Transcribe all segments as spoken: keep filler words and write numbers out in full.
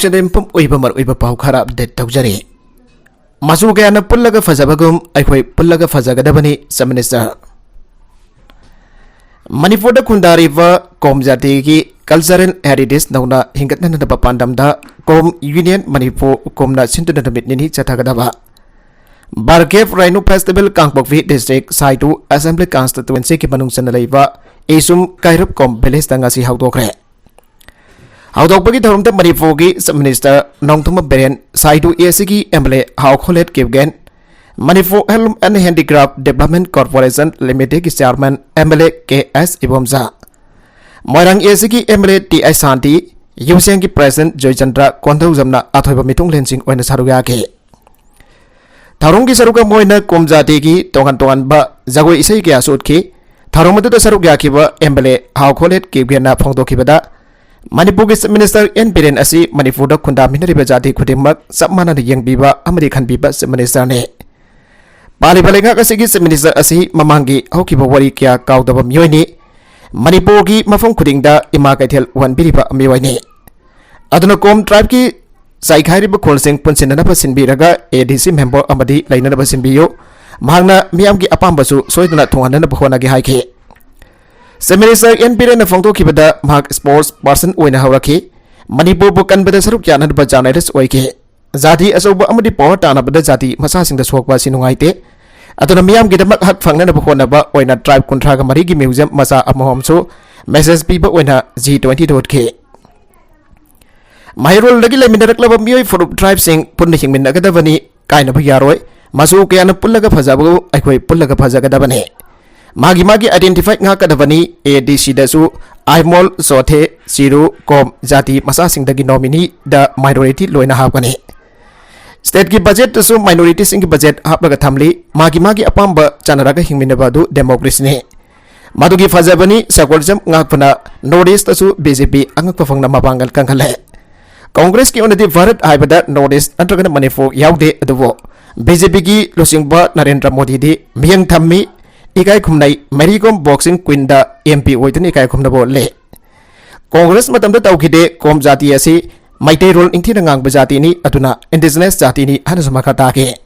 ꯁꯤꯗ ꯃꯤꯄꯨꯝ ꯑꯣꯏꯕ ꯃꯔꯨꯑꯣꯏꯕ ꯄꯥꯎ ꯈꯔ ꯑꯞꯗꯦꯠ ꯇꯧꯖꯔꯤ꯫ ꯃꯆꯨ ꯀꯌꯥꯅ ꯄꯨꯜꯂꯒ ꯐꯖꯕꯒꯨꯝ ꯑꯩꯈꯣꯏ ꯄꯨꯜꯂꯒ ꯐꯖꯒꯗꯕꯅꯤ, ꯆꯤꯐ ꯃꯤꯅꯤꯁꯇꯔ꯫ ꯃꯅꯤꯄꯨꯔꯗ ꯈꯨꯟꯗꯥꯔꯤꯕ ꯀꯣꯝ ꯖꯥꯇꯤꯒꯤ ꯀꯜꯆꯔꯦꯜ ꯍꯦꯔꯤꯇꯦꯖ ꯅꯧꯅ ꯍꯤꯡꯒꯠꯅꯅꯕ ꯄꯥꯟꯗꯝꯗ ꯀꯣꯝ ꯌꯨꯅꯤꯌꯟ ꯃꯅꯤꯄꯨꯔ ꯀꯣꯝꯅ ꯁꯤꯟꯗꯨꯅ ꯅꯨꯃꯤꯠ ꯅꯤꯅꯤ ꯆꯠꯊꯒꯗꯕ ꯕꯥꯔꯒꯦꯐ ꯔꯥꯏꯅꯣ ꯐꯦꯁꯇꯤꯚꯦꯜ ꯀꯥꯡꯄꯣꯛꯄꯤ ꯗꯤꯁꯇ꯭ꯔꯤꯛ ꯁꯥꯏꯗꯨ ꯑꯦꯁꯦꯝꯕ꯭ꯂꯤ ꯀꯟꯁꯇꯤꯇ꯭ꯋꯦꯟꯁꯤꯒꯤ ꯃꯅꯨꯡ ꯆꯟꯅ ꯂꯩꯕ ꯏꯁꯨꯝ ꯀꯥꯏꯔꯨꯞ ꯀꯣꯝ ꯚꯤꯂꯦꯖꯇ ꯉꯁꯤ ꯍꯧꯗꯣꯛꯈ꯭ꯔꯦ꯫ ꯍꯧꯗꯣꯛꯄꯒꯤ ꯊꯧꯔꯝꯗ ꯃꯅꯤꯄꯨꯔꯒꯤ ꯆꯤꯐ ꯃꯤꯅꯤꯁꯇꯔ ꯅꯣꯡꯊꯣꯝꯕꯝ ꯕꯤꯔꯦꯟ, ꯁꯥꯏꯗꯨ ꯑꯦꯁꯤꯒꯤ M L A Haokholet Kipgen, Manipur handloom and handicraft development corporation ꯂꯤꯃꯤꯇꯦꯗꯀꯤ chairman M L A K S Ibomcha, Moirang ꯑꯦꯁꯤꯒꯤ M L A T I Shanti, ꯌꯨꯁꯦꯡꯒꯤ ꯄ꯭ꯔꯦꯁꯤꯗꯦꯟꯠ ꯖꯣꯏꯆꯟꯗ꯭ꯔ ꯀꯣꯟꯊꯧꯖꯝꯅ ꯑꯊꯣꯏꯕ ꯃꯤꯊꯨꯡꯂꯦꯟꯁꯤꯡ ꯑꯣꯏꯅ ꯁꯔꯨꯛ ꯌꯥꯈꯤ꯫ ꯊꯧꯔꯝꯒꯤ ꯁꯔꯨꯛ ꯑꯃ ꯑꯣꯏꯅ ꯀꯣꯝ ꯖꯥꯇꯤꯒꯤ ꯇꯣꯉꯥꯟ ꯇꯣꯉꯥꯟꯕ ꯖꯒꯣꯏ ꯏꯁꯩ ꯀꯌꯥꯁꯨ ꯎꯠꯈꯤ꯫ ꯊꯧꯔꯝ ꯑꯗꯨꯗ ꯁꯔꯨꯛ ꯌꯥꯈꯤꯕ ꯑꯦꯝ ꯑꯦꯜ ꯑꯦ ꯍꯥꯎ ꯈꯣꯂꯦꯠ ꯀꯤꯞꯒꯦꯟꯅ ꯐꯣꯡꯗꯣꯛꯈꯤꯕꯗ, ꯃꯅꯤꯄꯨꯔꯒꯤ ꯆꯤꯐ ꯃꯤꯅꯤꯁꯇꯔ ꯑꯦꯟ ꯕꯤꯔꯦꯟ ꯑꯁꯤ ꯃꯅꯤꯄꯨꯔꯗ ꯈꯨꯟꯗꯥꯃꯤꯟꯅꯔꯤꯕ ꯖꯥꯇꯤ ꯈꯨꯗꯤꯡꯃꯛ ꯆꯞ ꯃꯥꯟꯅꯅ ꯌꯦꯡꯕꯤꯕ ꯑꯃꯗꯤ ꯈꯟꯕꯤꯕ ꯆꯤꯐ ꯃꯤꯅꯤꯁꯇꯔꯅꯤ꯫ ꯄꯥꯜꯂꯤꯕ ꯂꯩꯉꯥꯛ ꯑꯁꯤꯒꯤ ꯆꯤꯐ ꯃꯤꯅꯤꯁꯇꯔ ꯑꯁꯤ ꯃꯃꯥꯡꯒꯤ ꯍꯧꯈꯤꯕ ꯋꯥꯔꯤ ꯀꯌꯥ ꯀꯥꯎꯗꯕ ꯃꯤꯑꯣꯏꯅꯤ꯫ ꯃꯅꯤꯄꯨꯔꯒꯤ ꯃꯐꯝ ꯈꯨꯗꯤꯡꯗ ꯏꯃꯥ ꯀꯩꯊꯦꯜ ꯎꯍꯟꯕꯤꯔꯤꯕ ꯃꯤꯑꯣꯏꯅꯤ꯫ ꯑꯗꯨꯅ ꯀꯣꯝ ꯇ꯭ꯔꯥꯏꯕꯀꯤ ꯆꯥꯏꯈꯥꯏꯔꯤꯕ ꯈꯨꯜꯁꯤꯡ ꯄꯨꯟꯁꯤꯟꯅꯅꯕ ꯁꯤꯟꯕꯤꯔꯒ ꯑꯦ ꯗꯤ ꯁꯤ ꯃꯦꯝꯕꯔ ꯑꯃꯗꯤ ꯂꯩꯅꯅꯕ ꯁꯤꯟꯕꯤꯌꯨ꯫ ꯃꯍꯥꯛꯅ ꯃꯤꯌꯥꯝꯒꯤ ꯑꯄꯥꯝꯕꯁꯨ ꯁꯣꯏꯗꯅ ꯊꯨꯡꯍꯟꯅꯅꯕ ꯍꯣꯠꯅꯒꯦ ꯍꯥꯏꯈꯤ꯫ ꯆꯤꯐ ꯃꯤꯅꯤꯁꯇꯔ ꯑꯦꯟ ꯕꯤꯔꯦꯟꯅ ꯐꯣꯡꯗꯣꯛꯈꯤꯕꯗ, ꯃꯍꯥꯛ ꯁ꯭ꯄꯣꯔꯠꯁ ꯄꯥꯔꯁꯟ ꯑꯣꯏꯅ ꯍꯧꯔꯛꯈꯤ꯫ ꯃꯅꯤꯄꯨꯔꯕꯨ ꯀꯟꯕꯗ ꯁꯔꯨꯛ ꯌꯥꯅꯅꯕ ꯖꯔꯅꯦꯂꯤꯁ ꯑꯣꯏꯈꯤ꯫ ꯖꯥꯇꯤ ꯑꯆꯧꯕ ꯑꯃꯗꯤ ꯄꯋꯥꯔ ꯇꯥꯟꯅꯕꯗ ꯖꯥꯇꯤ ꯃꯆꯥꯁꯤꯡꯗ ꯁꯣꯛꯄ ꯑꯁꯤ ꯅꯨꯡꯉꯥꯏꯇꯦ꯫ ꯑꯗꯨꯅ ꯃꯤꯌꯥꯝꯒꯤꯗꯃꯛ ꯍꯛ ꯐꯪꯅꯅꯕ ꯍꯣꯠꯅꯕ ꯑꯣꯏꯅ ꯇ꯭ꯔꯥꯏꯕ ꯀꯨꯟꯊ꯭ꯔꯥꯒ ꯃꯔꯤꯒꯤ ꯃ꯭ꯌꯨꯖꯤꯌꯝ ꯃꯆꯥ ꯑꯃꯃꯝꯁꯨ ꯃꯦꯁꯦꯖ ꯄꯤꯕ ꯑꯣꯏꯅ ꯖꯤ ꯇ꯭ꯋꯦꯟꯇꯤꯗ ꯎꯠꯈꯤ꯫ ꯃꯍꯩꯔꯣꯜꯗꯒꯤ ꯂꯩꯃꯤꯟꯅꯔꯛꯂꯕ ꯃꯤꯑꯣꯏ ꯐꯨꯔꯨꯞ ꯇ꯭ꯔꯥꯏꯕꯁꯤꯡ ꯄꯨꯟꯅ ꯍꯤꯡꯃꯤꯟꯅꯒꯗꯕꯅꯤ, ꯀꯥꯏꯅꯕ ꯌꯥꯔꯣꯏ꯫ ꯃꯆꯨ ꯀꯌꯥꯅ ꯄꯨꯜꯂꯒ ꯐꯖꯕꯕꯨ ꯑꯩꯈꯣꯏ ꯄꯨꯜꯂꯒ ꯐꯖꯒꯗꯕꯅꯤ꯫ ꯃꯥꯒꯤ ꯃꯥꯒꯤ ꯑꯥꯏꯗꯦꯟꯇꯤꯐꯥꯏ ꯉꯥꯛꯀꯗꯕꯅꯤ꯫ ꯑꯦ ꯗꯤ ꯁꯤꯗꯁꯨ ꯑꯥꯏꯃꯣꯜ, ꯆꯣꯊꯦ, ꯆꯤꯔꯨ, ꯀꯣꯝ ꯖꯥꯇꯤ ꯃꯆꯥꯁꯤꯡꯗꯒꯤ ꯅꯣꯃꯤꯅꯤꯗ ꯃꯥꯏꯅꯣꯔꯤꯇꯤ ꯂꯣꯏꯅ ꯍꯥꯞꯀꯅꯤ꯫ ꯁ꯭ꯇꯦꯠꯀꯤ ꯕꯖꯦꯠꯇꯁꯨ ꯃꯥꯏꯅꯣꯔꯤꯇꯤꯁꯤꯡꯒꯤ ꯕꯖꯦꯠ ꯍꯥꯞꯂꯒ ꯊꯝꯂꯤ꯫ ꯃꯥꯒꯤ ꯃꯥꯒꯤ ꯑꯄꯥꯝꯕ ꯆꯥꯟꯅꯔꯒ ꯍꯤꯡꯃꯤꯟꯅꯕ ꯑꯗꯨ ꯗꯦꯃꯣꯀ꯭ꯔꯦꯁꯤꯅꯤ꯫ ꯃꯗꯨꯒꯤ ꯐꯖꯕꯅꯤ꯫ ꯁꯦꯀꯨꯂꯔꯤꯖꯝ ꯉꯥꯛꯄꯅ ꯅꯣꯔꯠ ꯏꯁꯇꯁꯨ ꯕꯤ ꯖꯦ ꯄꯤ ꯑꯉꯛꯄ ꯐꯪꯅ ꯃꯄꯥꯡꯒꯜ ꯀꯟꯈꯠꯂꯦ꯫ ꯀꯣꯡꯒ꯭ꯔꯦꯁꯀꯤ ꯑꯣꯏꯅꯗꯤ ꯚꯥꯔꯠ ꯍꯥꯏꯕꯗ ꯅꯣꯔꯠ ꯏꯁ ꯅꯠꯇ꯭ꯔꯒꯅ ꯃꯅꯤꯄꯨꯔ ꯌꯥꯎꯗꯦ, ꯑꯗꯨꯕꯨ ꯕꯤ ꯖꯦ ꯄꯤꯒꯤ ꯂꯨꯆꯤꯡꯕ ꯅꯔꯦꯟꯗ꯭ꯔ ꯃꯣꯗꯤꯗꯤ ꯃꯤꯠꯌꯦꯡ ꯊꯝꯃꯤ, ꯏꯀꯥꯏ ꯈꯨꯝꯅꯩ꯫ ꯃꯦꯔꯤ ꯀꯣꯝ ꯕꯣꯛꯁꯤꯡ ꯀ꯭ꯋꯤꯟꯗ ꯑꯦꯝ ꯄꯤ ꯑꯣꯏꯗꯨꯅ ꯏꯀꯥꯏ ꯈꯨꯝꯅꯕ ꯎꯠꯂꯦ꯫ ꯀꯣꯡꯒ꯭ꯔꯦꯁ ꯃꯇꯝꯗ ꯇꯧꯈꯤꯗꯦ꯫ ꯀꯣꯝ ꯖꯥꯇꯤ ꯑꯁꯤ ꯃꯩꯇꯩꯔꯣꯜ ꯅꯤꯡꯊꯤꯅ ꯉꯥꯡꯕ ꯖꯥꯇꯤꯅꯤ, ꯑꯗꯨꯅ indigenous ꯖꯥꯇꯤꯅꯤ ꯍꯥꯏꯅꯁꯨ ꯃꯈꯥ ꯇꯥꯈꯤ꯫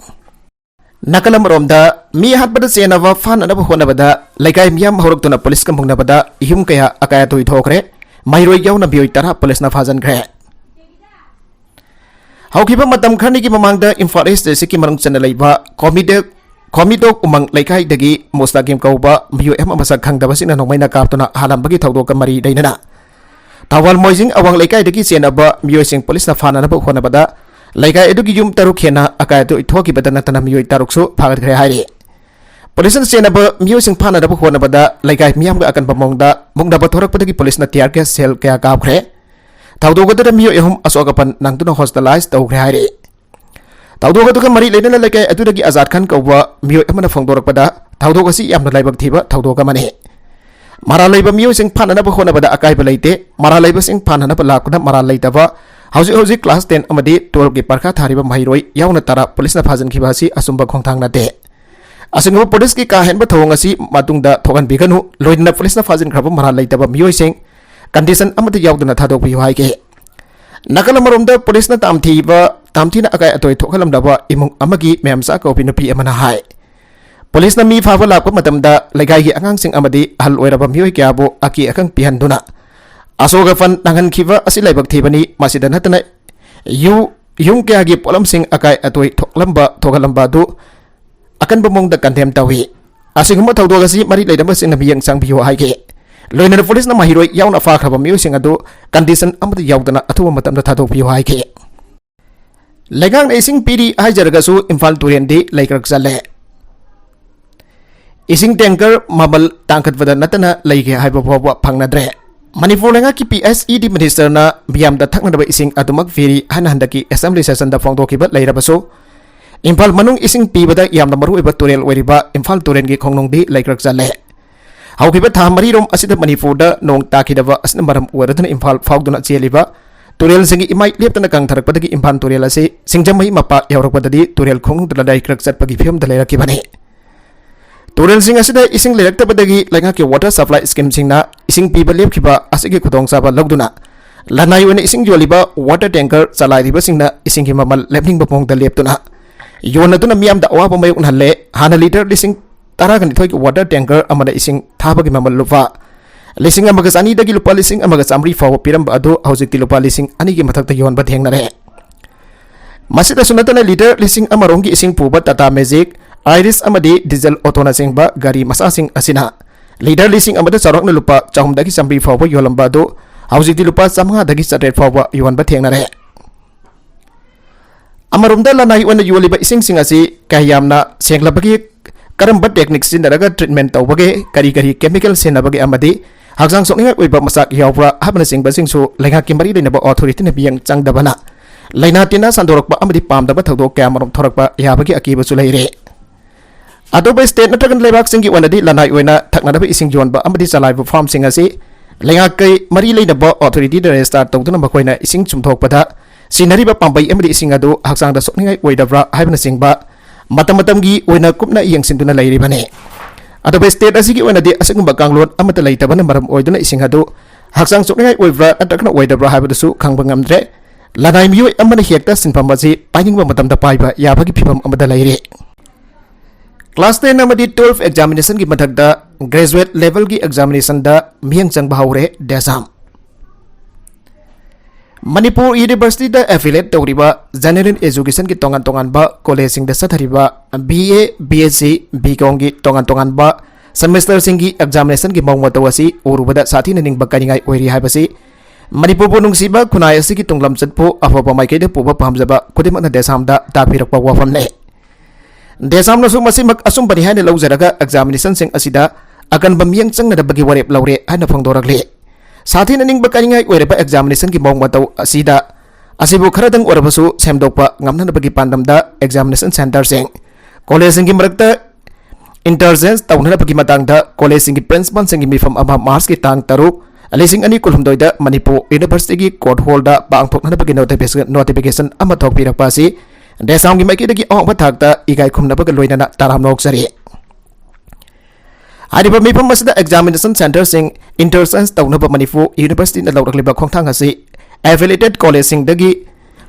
ꯅꯥꯀꯜ ꯑꯃꯔꯣꯝꯗ, ꯃꯤ ꯍꯥꯠꯄꯗ ꯆꯦꯟꯅꯕ ꯐꯥꯅꯅꯕ ꯍꯣꯠꯅꯕꯗ ꯂꯩꯀꯥꯏ ꯃꯤꯌꯥꯝ ꯍꯧꯔꯛꯇꯨꯅ ꯄꯨꯂꯤꯁꯀ ꯃꯨꯛꯅꯕꯗ ꯌꯨꯝ ꯀꯌꯥ ꯑꯀꯥꯏ ꯑꯇꯣꯏ ꯊꯣꯛꯈ꯭ꯔꯦ꯫ ꯃꯍꯩꯔꯣꯏ ꯌꯥꯎꯅ ꯃꯤꯑꯣꯏ ꯇꯔꯥ ꯄꯨꯂꯤꯁꯅ ꯐꯥꯖꯤꯟꯈ꯭ꯔꯦ꯫ ꯍꯧꯈꯤꯕ ꯃꯇꯝ ꯈꯔꯅꯤꯒꯤ ꯃꯃꯥꯡꯗ ꯏꯝꯐꯥꯜ ꯏꯁ ꯗꯤꯁꯇ꯭ꯔꯤꯛꯀꯤ ꯃꯅꯨꯡ ꯆꯟꯅ ꯂꯩꯕ ꯈꯣꯃꯤꯗꯦꯛ, ꯈꯣꯃꯤꯗꯣꯛ ꯎꯃꯪ ꯂꯩꯀꯥꯏꯗꯒꯤ ꯃꯨꯁꯇꯥꯀꯤꯝ ꯀꯧꯕ ꯃꯤꯑꯣꯏ ꯑꯃ ꯃꯁꯛ ꯈꯪꯗꯕꯁꯤꯡꯅ ꯅꯣꯡꯃꯩꯅ ꯀꯥꯞꯇꯨꯅ ꯍꯥꯠꯂꯝꯕꯒꯤ ꯊꯧꯗꯣꯛꯀ ꯃꯔꯤ ꯂꯩꯅꯅ ꯊꯧꯕꯥꯜ ꯃꯣꯏꯖꯤꯡ ꯑꯋꯥꯡ ꯂꯩꯀꯥꯏꯗꯒꯤ ꯆꯦꯟꯅꯕ ꯃꯤꯑꯣꯏꯁꯤꯡ ꯄꯨꯂꯤꯁꯅ ꯐꯥꯅꯅꯕ ꯍꯣꯠꯅꯕꯗ ꯂꯩꯀꯥꯏ ꯑꯗꯨꯒꯤ ꯌꯨꯝ ꯇꯔꯨꯛ ꯍꯦꯟꯅ ꯑꯀꯥꯏ ꯑꯇꯣꯏ ꯊꯣꯛꯈꯤꯕꯗ ꯅꯠꯇꯅ ꯃꯤꯑꯣꯏ ꯇꯔꯨꯛꯁꯨ ꯐꯥꯒꯠꯈ꯭ꯔꯦ ꯍꯥꯏꯔꯤ꯫ ꯄꯨꯂꯤꯁꯅ ꯆꯦꯟꯅꯕ ꯃꯤꯑꯣꯏꯁꯤꯡ ꯐꯥꯅꯅꯕ ꯍꯣꯠꯅꯕꯗ ꯂꯩꯀꯥꯏ ꯃꯤꯌꯥꯝꯒ ꯑꯀꯟꯕ ꯃꯑꯣꯡꯗ ꯃꯨꯛꯅꯕ ꯊꯣꯔꯛꯄꯗꯒꯤ ꯄꯨꯂꯤꯁꯅ tear gas shell ꯀꯌꯥ ꯀꯥꯞꯈ꯭ꯔꯦ꯫ ꯊꯧꯗꯣꯛ ꯑꯗꯨꯗ ꯃꯤꯑꯣꯏ ꯑꯍꯨꯝ ꯑꯁꯣꯛ ꯑꯄꯟ ꯅꯪꯗꯨꯅ hospitalize ꯇꯧꯈ꯭ꯔꯦ ꯍꯥꯏꯔꯤ꯫ ꯊꯧꯗꯣꯛ ꯑꯗꯨꯒ ꯃꯔꯤ ꯂꯩꯅꯅ ꯂꯩꯀꯥꯏ ꯑꯗꯨꯗꯒꯤ ꯑꯖꯥꯗ ꯈꯥꯟ ꯀꯧꯕ ꯃꯤꯑꯣꯏ ꯑꯃꯅ ꯐꯣꯡꯗꯣꯔꯛꯄꯗ, ꯊꯧꯗꯣꯛ ꯑꯁꯤ ꯌꯥꯝꯅ ꯂꯥꯏꯕꯛ ꯊꯤꯕ ꯊꯧꯗꯣꯛ ꯑꯃꯅꯤ꯫ ꯃꯔꯥꯜ ꯂꯩꯕ ꯃꯤꯑꯣꯏꯁꯤꯡ ꯐꯥꯅꯅꯕ ꯍꯣꯠꯅꯕꯗ ꯑꯀꯥꯏꯕ ꯂꯩꯇꯦ꯫ ꯃꯔꯥꯜ ꯂꯩꯕꯁꯤꯡ ꯐꯥꯅꯅꯕ ꯂꯥꯛꯄꯗ ꯃꯔꯥꯜ ꯂꯩꯇꯕ ꯍꯧꯖꯤꯛ ꯍꯧꯖꯤꯛ class ten ꯑꯃꯗꯤ twelve ꯀꯤ ꯄꯔꯤꯈꯥ ꯊꯥꯔꯤꯕ ꯃꯍꯩꯔꯣꯏ ꯌꯥꯎꯅ ꯇꯔꯥ ꯄꯨꯂꯤꯁꯅ ꯐꯥꯖꯤꯟꯈꯤꯕ ꯑꯁꯤ ꯑꯆꯨꯝꯕ ꯈꯣꯡꯊꯥꯡ ꯅꯠꯇꯦ꯫ ꯑꯁꯤꯒꯨꯝꯕ ꯄꯨꯂꯤꯁꯀꯤ ꯀꯥ ꯍꯦꯟꯕ ꯊꯧꯑꯣꯡ ꯑꯁꯤ ꯃꯇꯨꯡꯗ ꯊꯣꯛꯍꯟꯕꯤꯒꯅꯨ꯫ ꯂꯣꯏꯅꯅ ꯄꯨꯂꯤꯁꯅ ꯐꯥꯖꯤꯟꯈ꯭ꯔꯕ ꯃꯔꯥꯜ ꯂꯩꯇꯕ ꯃꯤꯑꯣꯏꯁꯤꯡ condition ꯑꯃꯠꯇ ꯌꯥꯎꯗꯅ ꯊꯥꯗꯣꯛꯄꯤꯌꯨ ꯍꯥꯏꯈꯤ꯫ ꯅꯥꯀꯜ ꯑꯃꯔꯣꯝꯗ, ꯄꯨꯂꯤꯁꯅ ꯇꯥꯝꯊꯤꯕ, ꯇꯥꯝꯊꯤꯅ ꯑꯀꯥꯏ ꯑꯇꯣꯏ ꯊꯣꯛꯍꯜꯂꯝꯂꯕ ꯏꯃꯨꯡ ꯑꯃꯒꯤ ꯃꯦꯝꯆꯥ ꯀꯧꯕꯤ ꯅꯨꯄꯤ ꯑꯃꯅ ꯍꯥꯏ, ꯄꯨꯂꯤꯁꯅ ꯃꯤ ꯐꯥꯕ ꯂꯥꯛꯄ ꯃꯇꯝꯗ ꯂꯩꯀꯥꯏꯒꯤ ꯑꯉꯥꯡꯁꯤꯡ ꯑꯃꯗꯤ ꯑꯍꯜ ꯑꯣꯏꯔꯕ ꯃꯤꯑꯣꯏ ꯀꯌꯥꯕꯨ ꯑꯀꯤ ꯑꯈꯪ ꯄꯤꯍꯟꯗꯨꯅ ꯑꯁꯣꯛ ꯑꯄꯟ ꯅꯪꯍꯟꯈꯤꯕ ꯑꯁꯤ ꯂꯥꯏꯕꯛ ꯊꯤꯕꯅꯤ꯫ ꯃꯁꯤꯗ ꯅꯠꯇꯅ ꯌꯨ-, ꯌꯨꯝ ꯀꯌꯥꯒꯤ ꯄꯣꯠꯂꯝꯁꯤꯡ ꯑꯀꯥꯏ ꯑꯇꯣꯏ ꯊꯣꯛꯂꯝꯕ, ꯊꯣꯛꯍꯜꯂꯝꯕ ꯑꯗꯨ ꯑꯀꯟꯕ ꯃꯑꯣꯡꯗ condemn ꯇꯧꯏ꯫ ꯑꯁꯤꯒꯨꯝꯕ ꯊꯧꯗꯣꯛ ꯑꯁꯤ ꯃꯔꯤ ꯂꯩꯅꯕꯁꯤꯡꯅ ꯃꯤꯠꯌꯦꯡ ꯆꯪꯕꯤꯌꯨ ꯍꯥꯏꯈꯤ꯫ ꯂꯣꯏꯅꯅ ꯄꯨꯂꯤꯁꯅ ꯃꯍꯩꯔꯣꯏ ꯌꯥꯎꯅ ꯐꯥꯈ꯭ꯔꯕ ꯃꯤꯑꯣꯏꯁꯤꯡ ꯑꯗꯨ condition ꯑꯃꯠꯇ ꯌꯥꯎꯗꯅ ꯑꯊꯨꯕ ꯃꯇꯝꯗ ꯊꯥꯗꯣꯛꯄꯤꯌꯨ ꯍꯥꯏꯈꯤ꯫ ꯂꯩꯉꯥꯛꯅ ꯏꯁꯤꯡ ꯄꯤꯔꯤ ꯍꯥꯏꯖꯔꯒꯁꯨ ꯏꯝꯐꯥꯜ ꯇꯨꯔꯦꯜꯗꯤ ꯂꯩꯀ꯭ꯔꯛ ꯆꯠꯂꯦ꯫ ꯏꯁꯤꯡ tanker ꯃꯃꯜ ꯇꯥꯡꯈꯠꯄꯗ ꯅꯠꯇꯅ ꯂꯩꯒꯦ ꯍꯥꯏꯕ ꯐꯥꯎꯕ ꯐꯪꯅꯗ꯭ꯔꯦ꯫ ꯃꯅꯤꯄꯨꯔ ꯂꯩꯉꯥꯛꯀꯤ P H E D ministerꯅ ꯃꯤꯌꯥꯝꯗ ꯊꯛꯅꯅꯕ ꯏꯁꯤꯡ ꯑꯗꯨꯃꯛ ꯄꯤꯔꯤ ꯍꯥꯏꯅ ꯍꯟꯗꯛꯀꯤ assembly sessionꯗ ꯐꯣꯡꯗꯣꯛꯈꯤꯕ ꯂꯩꯔꯕꯁꯨ, ꯏꯝꯐꯥꯜ ꯃꯅꯨꯡ ꯏꯁꯤꯡ ꯄꯤꯕꯗ ꯌꯥꯝꯅ ꯃꯔꯨꯑꯣꯏꯕ ꯇꯨꯔꯦꯜ ꯑꯣꯏꯔꯤꯕ ꯏꯝꯐꯥꯜ ꯇꯨꯔꯦꯜꯒꯤ ꯈꯣꯡꯅꯨꯡꯗꯤ ꯂꯩꯀ꯭ꯔꯛ ꯆꯠꯂꯦ꯫ ꯍꯧꯈꯤꯕ ꯊꯥ ꯃꯔꯤꯔꯣꯝ ꯑꯁꯤꯗ ꯃꯅꯤꯄꯨꯔꯗ ꯅꯣꯡ ꯇꯥꯈꯤꯗꯕ ꯑꯁꯤꯅ ꯃꯔꯝ ꯑꯣꯏꯔꯗꯨꯅ ꯏꯝꯐꯥꯜ ꯐꯥꯎꯗꯨꯅ ꯆꯦꯜꯂꯤꯕ ꯇꯨꯔꯦꯜꯁꯤꯡꯒꯤ ꯏꯃꯥꯏ ꯂꯦꯞꯇꯅ ꯀꯪꯊꯔꯛꯄꯗꯒꯤ ꯏꯝꯐꯥꯜ ꯇꯨꯔꯦꯜ ꯑꯁꯤ ꯁꯤꯡꯖꯃꯩ ꯃꯄꯥ ꯌꯧꯔꯛꯄꯗꯗꯤ ꯇꯨꯔꯦꯜ ꯈꯣꯡꯅꯨꯡꯗ ꯂꯩꯀ꯭ꯔꯛ ꯆꯠꯄꯒꯤ ꯐꯤꯕꯝꯗ ꯂꯩꯔꯛꯈꯤꯕꯅꯤ꯫ ꯇꯨꯔꯦꯜꯁꯤꯡ ꯑꯁꯤꯗ ꯏꯁꯤꯡ ꯂꯩꯔꯛꯇꯕꯗꯒꯤ ꯂꯩꯉꯥꯛꯀꯤ water supply schemeꯁꯤꯡꯅ ꯏꯁꯤꯡ ꯄꯤꯕ ꯂꯦꯞꯈꯤꯕ ꯑꯁꯤꯒꯤ ꯈꯨꯗꯣꯡꯆꯥꯕ ꯂꯧꯗꯨꯅ ꯂꯅꯥꯏ ꯑꯣꯏꯅ ꯏꯁꯤꯡ ꯌꯣꯜꯂꯤꯕ water tanker ꯆꯂꯥꯏꯔꯤꯕꯁꯤꯡꯅ ꯏꯁꯤꯡꯒꯤ ꯃꯃꯜ ꯂꯦꯞꯅꯤꯡꯕ ꯃꯑꯣꯡꯗ ꯂꯦꯞꯇꯨꯅ ꯌꯣꯟꯅꯗꯨꯅ ꯃꯤꯌꯥꯝꯗ ꯑꯋꯥꯕ ꯃꯥꯌꯣꯛꯅꯍꯜꯂꯦ꯫ ꯍꯥꯟꯅ litre ꯂꯤꯁꯤꯡ ꯇꯔꯥꯒ ꯅꯤꯊꯣꯏꯒꯤ water tanker ꯑꯃꯅ ꯏꯁꯤꯡ ꯊꯥꯕꯒꯤ ꯃꯃꯜ ꯂꯨꯄꯥ ꯂꯤꯁꯤꯡ ꯑꯃꯒ ꯆꯅꯤꯗꯒꯤ ꯂꯨꯄꯥ ꯂꯤꯁꯤꯡ ꯑꯃꯒ ꯆꯥꯃꯔꯤ ꯐꯥꯎꯕ ꯄꯤꯔꯝꯕ ꯑꯗꯨ ꯍꯧꯖꯤꯛꯇꯤ ꯂꯨꯄꯥ ꯂꯤꯁꯤꯡ ꯑꯅꯤꯒꯤ ꯃꯊꯛꯇ ꯌꯣꯟꯕ ꯊꯦꯡꯅꯔꯦ꯫ ꯃꯁꯤꯗꯁꯨ ꯅꯠꯇꯅ litre ꯂꯤꯁꯤꯡ ꯑꯃꯔꯣꯝꯒꯤ ꯏꯁꯤꯡ ꯄꯨꯕ Tata Magic, Iris ꯑꯃꯗꯤ diesel autoꯅꯆꯤꯡꯕ ꯒꯥꯔꯤ ꯃꯆꯥꯁꯤꯡ ꯑꯁꯤꯅ litre ꯂꯤꯁꯤꯡ ꯑꯃꯗ ꯆꯥꯎꯔꯥꯛꯅ ꯂꯨꯄꯥ ꯆꯍꯨꯝꯗꯒꯤ ꯆꯥꯃꯔꯤ ꯐꯥꯎꯕ ꯌꯣꯜꯂꯝꯕ ꯑꯗꯨ ꯍꯧꯖꯤꯛꯇꯤ ꯂꯨꯄꯥ ꯆꯥꯃꯉꯥꯗꯒꯤ ꯆꯥꯇ꯭ꯔꯦꯠ ꯐꯥꯎꯕ ꯌꯣꯟꯕ ꯊꯦꯡꯅꯔꯦ꯫ ꯑꯃꯔꯣꯝꯗ ꯂꯅꯥꯏ ꯑꯣꯏꯅ ꯌꯣꯜꯂꯤꯕ ꯏꯁꯤꯡꯁꯤꯡ ꯑꯁꯤ ꯀꯌꯥ ꯌꯥꯝꯅ ꯁꯦꯡꯂꯕꯒꯦ, ꯀꯔꯝꯕ technique ꯁꯤꯖꯤꯟꯅꯔꯒ treatment ꯇꯧꯕꯒꯦ, ꯀꯔꯤ ꯀꯔꯤ chemical ꯁꯤꯖꯤꯟꯅꯕꯒꯦ ꯑꯃꯗꯤ ꯍꯛꯆꯥꯡ ꯁꯣꯛꯅꯤꯡꯉꯥꯏ ꯑꯣꯏꯕ ꯃꯆꯥꯛ ꯌꯥꯎꯕ꯭ꯔꯥ ꯍꯥꯏꯕꯅꯆꯤꯡꯕꯁꯤꯡꯁꯨ ꯂꯩꯉꯥꯛꯀꯤ ꯃꯔꯤ ꯂꯩꯅꯕ authorityꯅ ꯃꯤꯠꯌꯦꯡ ꯆꯪꯗꯕꯅ ꯂꯥꯏꯅꯥ ꯇꯤꯟꯅꯥ ꯁꯟꯗꯣꯔꯛꯄ ꯑꯃꯗꯤ ꯄꯥꯝꯗꯕ ꯊꯧꯗꯣꯛ ꯀꯌꯥꯃꯔꯨꯝ ꯊꯣꯔꯛꯄ ꯌꯥꯕꯒꯤ ꯑꯀꯤꯕꯁꯨ ꯂꯩꯔꯦ꯫ ꯑꯇꯣꯞꯄ state ꯅꯠꯇ꯭ꯔꯒ ꯂꯩꯕꯥꯛꯁꯤꯡꯒꯤ ꯑꯣꯏꯅꯗꯤ ꯂꯅꯥꯏ ꯑꯣꯏꯅ ꯊꯛꯅꯅꯕ ꯏꯁꯤꯡ ꯌꯣꯟꯕ ꯑꯃꯗꯤ ꯆꯂꯥꯏꯕ farmꯁꯤꯡ ꯑꯁꯤ ꯂꯩꯉꯥꯛꯀꯤ ꯃꯔꯤ ꯂꯩꯅꯕ authorityꯗ register ꯇꯧꯗꯨꯅ ꯃꯈꯣꯏꯅ ꯏꯁꯤꯡ ꯆꯨꯝꯊꯣꯛꯄꯗ ꯁꯤꯖꯤꯟꯅꯔꯤꯕ ꯄꯥꯝꯕꯩ ꯑꯃꯗꯤ ꯏꯁꯤꯡ ꯑꯗꯨ ꯍꯛꯆꯥꯡꯗ ꯁꯣꯛꯅꯤꯡꯉꯥꯏ ꯑꯣꯏꯗꯕ꯭ꯔꯥ ꯍꯥꯏꯕꯅꯆꯤꯡꯕ ꯃꯇꯝ ꯃꯇꯝꯒꯤ ꯑꯣꯏꯅ ꯀꯨꯞꯅ ꯌꯦꯡꯁꯤꯟꯗꯨꯅ ꯂꯩꯔꯤꯕꯅꯤ꯫ ꯑꯇꯣꯞꯄ state ꯑꯁꯤꯒꯤ ꯑꯣꯏꯅꯗꯤ ꯑꯁꯤꯒꯨꯝꯕ ꯀꯥꯡꯂꯣꯟ ꯑꯃꯠꯇ ꯂꯩꯇꯕꯅ ꯃꯔꯝ ꯑꯣꯏꯗꯨꯅ ꯏꯁꯤꯡ ꯑꯗꯨ ꯍꯛꯆꯥꯡ ꯁꯣꯛꯅꯤꯡꯉꯥꯏ ꯑꯣꯏꯕ꯭ꯔꯥ ꯅꯠꯇ꯭ꯔꯒꯅ ꯑꯣꯏꯗꯕ꯭ꯔꯥ ꯍꯥꯏꯕꯗꯨꯁꯨ ꯈꯪꯕ ꯉꯝꯗ꯭ꯔꯦ꯫ ꯂꯅꯥꯏ ꯃꯤꯑꯣꯏ ꯑꯃꯅ ꯍꯦꯛꯇ ꯁꯤꯟꯐꯝ ꯑꯁꯤ ꯄꯥꯏꯅꯤꯡꯕ ꯃꯇꯝꯗ ꯄꯥꯏꯕ ꯌꯥꯕꯒꯤ ꯐꯤꯕꯝ ꯑꯃꯗ ꯂꯩꯔꯦ꯫ Class ten ꯑꯃꯗꯤ twelve examinationꯒꯤ ꯃꯊꯛꯇ graduate levelꯒꯤ examinationꯗ ꯃꯤꯠꯌꯦꯡ ꯆꯪꯕ ꯍꯧꯔꯦ ꯗꯦꯁꯥꯝ꯫ ꯃꯅꯤꯄꯨꯔ Universityꯗ affiliate ꯇꯧꯔꯤꯕ general educationꯒꯤ ꯇꯣꯉꯥꯟ ꯇꯣꯉꯥꯟꯕ collegeꯁꯤꯡꯗ ꯆꯠꯊꯔꯤꯕ B A, B S C, B Comꯒꯤ ꯇꯣꯉꯥꯟ ꯇꯣꯉꯥꯟꯕ semesterꯁꯤꯡꯒꯤ examinationꯒꯤ ꯃꯑꯣꯡ ꯃꯇꯧ ꯑꯁꯤ ꯎꯔꯨꯕꯗ ꯁꯥꯊꯤꯅ ꯅꯤꯡꯕ ꯀꯥꯏꯅꯤꯡꯉꯥꯏ ꯑꯣꯏꯔꯤ ꯍꯥꯏꯕꯁꯤ ꯃꯅꯤꯄꯨꯔꯕꯨ ꯅꯨꯡꯁꯤꯕ, ꯈꯨꯟꯅꯥꯏ ꯑꯁꯤꯒꯤ ꯇꯨꯡꯂꯝꯆꯠꯄꯨ ꯑꯐꯕ ꯃꯥꯏꯀꯩꯗ ꯄꯨꯕ ꯄꯥꯝꯖꯕ ꯈꯨꯗꯤꯡꯃꯛꯅ ꯗꯦꯁꯥꯝꯗ ꯇꯥꯛꯄꯤꯔꯛꯄ ꯋꯥꯐꯝꯅꯤ꯫ ꯗꯦꯁꯥꯝꯅꯁꯨ ꯃꯁꯤꯃꯛ ꯑꯆꯨꯝꯕꯅꯤ ꯍꯥꯏꯅ ꯂꯧꯖꯔꯒ examinationꯁꯤꯡ ꯑꯁꯤꯗ ꯑꯀꯟꯕ ꯃꯤꯠꯌꯦꯡ ꯆꯪꯅꯅꯕꯒꯤ ꯋꯥꯔꯦꯞ ꯂꯧꯔꯦ ꯍꯥꯏꯅ ꯐꯣꯡꯗꯣꯔꯛꯂꯤ꯫ ꯁꯥꯊꯤꯅ ꯅꯤꯡꯕ ꯀꯥꯏꯅꯤꯡꯉꯥꯏ ꯑꯣꯏꯔꯕ examinationꯒꯤ ꯃꯑꯣꯡ ꯃꯇꯧ ꯑꯁꯤꯗ, ꯑꯁꯤꯕꯨ ꯈꯔꯗꯪ ꯑꯣꯏꯔꯕꯁꯨ ꯁꯦꯝꯗꯣꯛꯄ ꯉꯝꯅꯅꯕꯒꯤ ꯄꯥꯟꯗꯝꯗ examination centreꯁꯤꯡ, collegeꯁꯤꯡꯒꯤ ꯃꯔꯛꯇ interchange ꯇꯧꯅꯅꯕꯒꯤ ꯃꯇꯥꯡꯗ collegeꯁꯤꯡꯒꯤ principalꯁꯤꯡꯒꯤ ꯃꯤꯐꯝ ꯑꯃ Marchꯀꯤ ꯇꯥꯡ ꯇꯔꯨꯛ, ꯂꯤꯁꯤꯡ ꯑꯅꯤ ꯀꯨꯟꯍꯨꯝꯗꯣꯏꯗ ꯃꯅꯤꯄꯨꯔ Universityꯒꯤ court hallꯗ ꯄꯥꯡꯊꯣꯛꯅꯅꯕꯒꯤ notification, notification ꯑꯃ ꯊꯣꯛꯄꯤꯔꯛꯄ ꯑꯁꯤ ꯗꯦꯁꯥꯝꯒꯤ ꯃꯥꯏꯀꯩꯗꯒꯤ ꯑꯋꯥꯡꯕ ꯊꯥꯛꯇ ꯏꯀꯥꯏ ꯈꯨꯝꯅꯕꯒ ꯂꯣꯏꯅꯅ ꯇꯔꯥꯝꯅ ꯑꯣꯛꯆꯔꯤ꯫ ꯍꯥꯏꯔꯤꯕ ꯃꯤꯐꯝ ꯑꯁꯤꯗ examination centreꯁꯤꯡ interchange ꯇꯧꯅꯕ ꯃꯅꯤꯄꯨꯔ ꯌꯨꯅꯤꯚꯔꯁꯤꯇꯤꯅ ꯂꯧꯔꯛꯂꯤꯕ ꯈꯣꯡꯊꯥꯡ ꯑꯁꯤ affiliated collegeꯁꯤꯡꯗꯒꯤ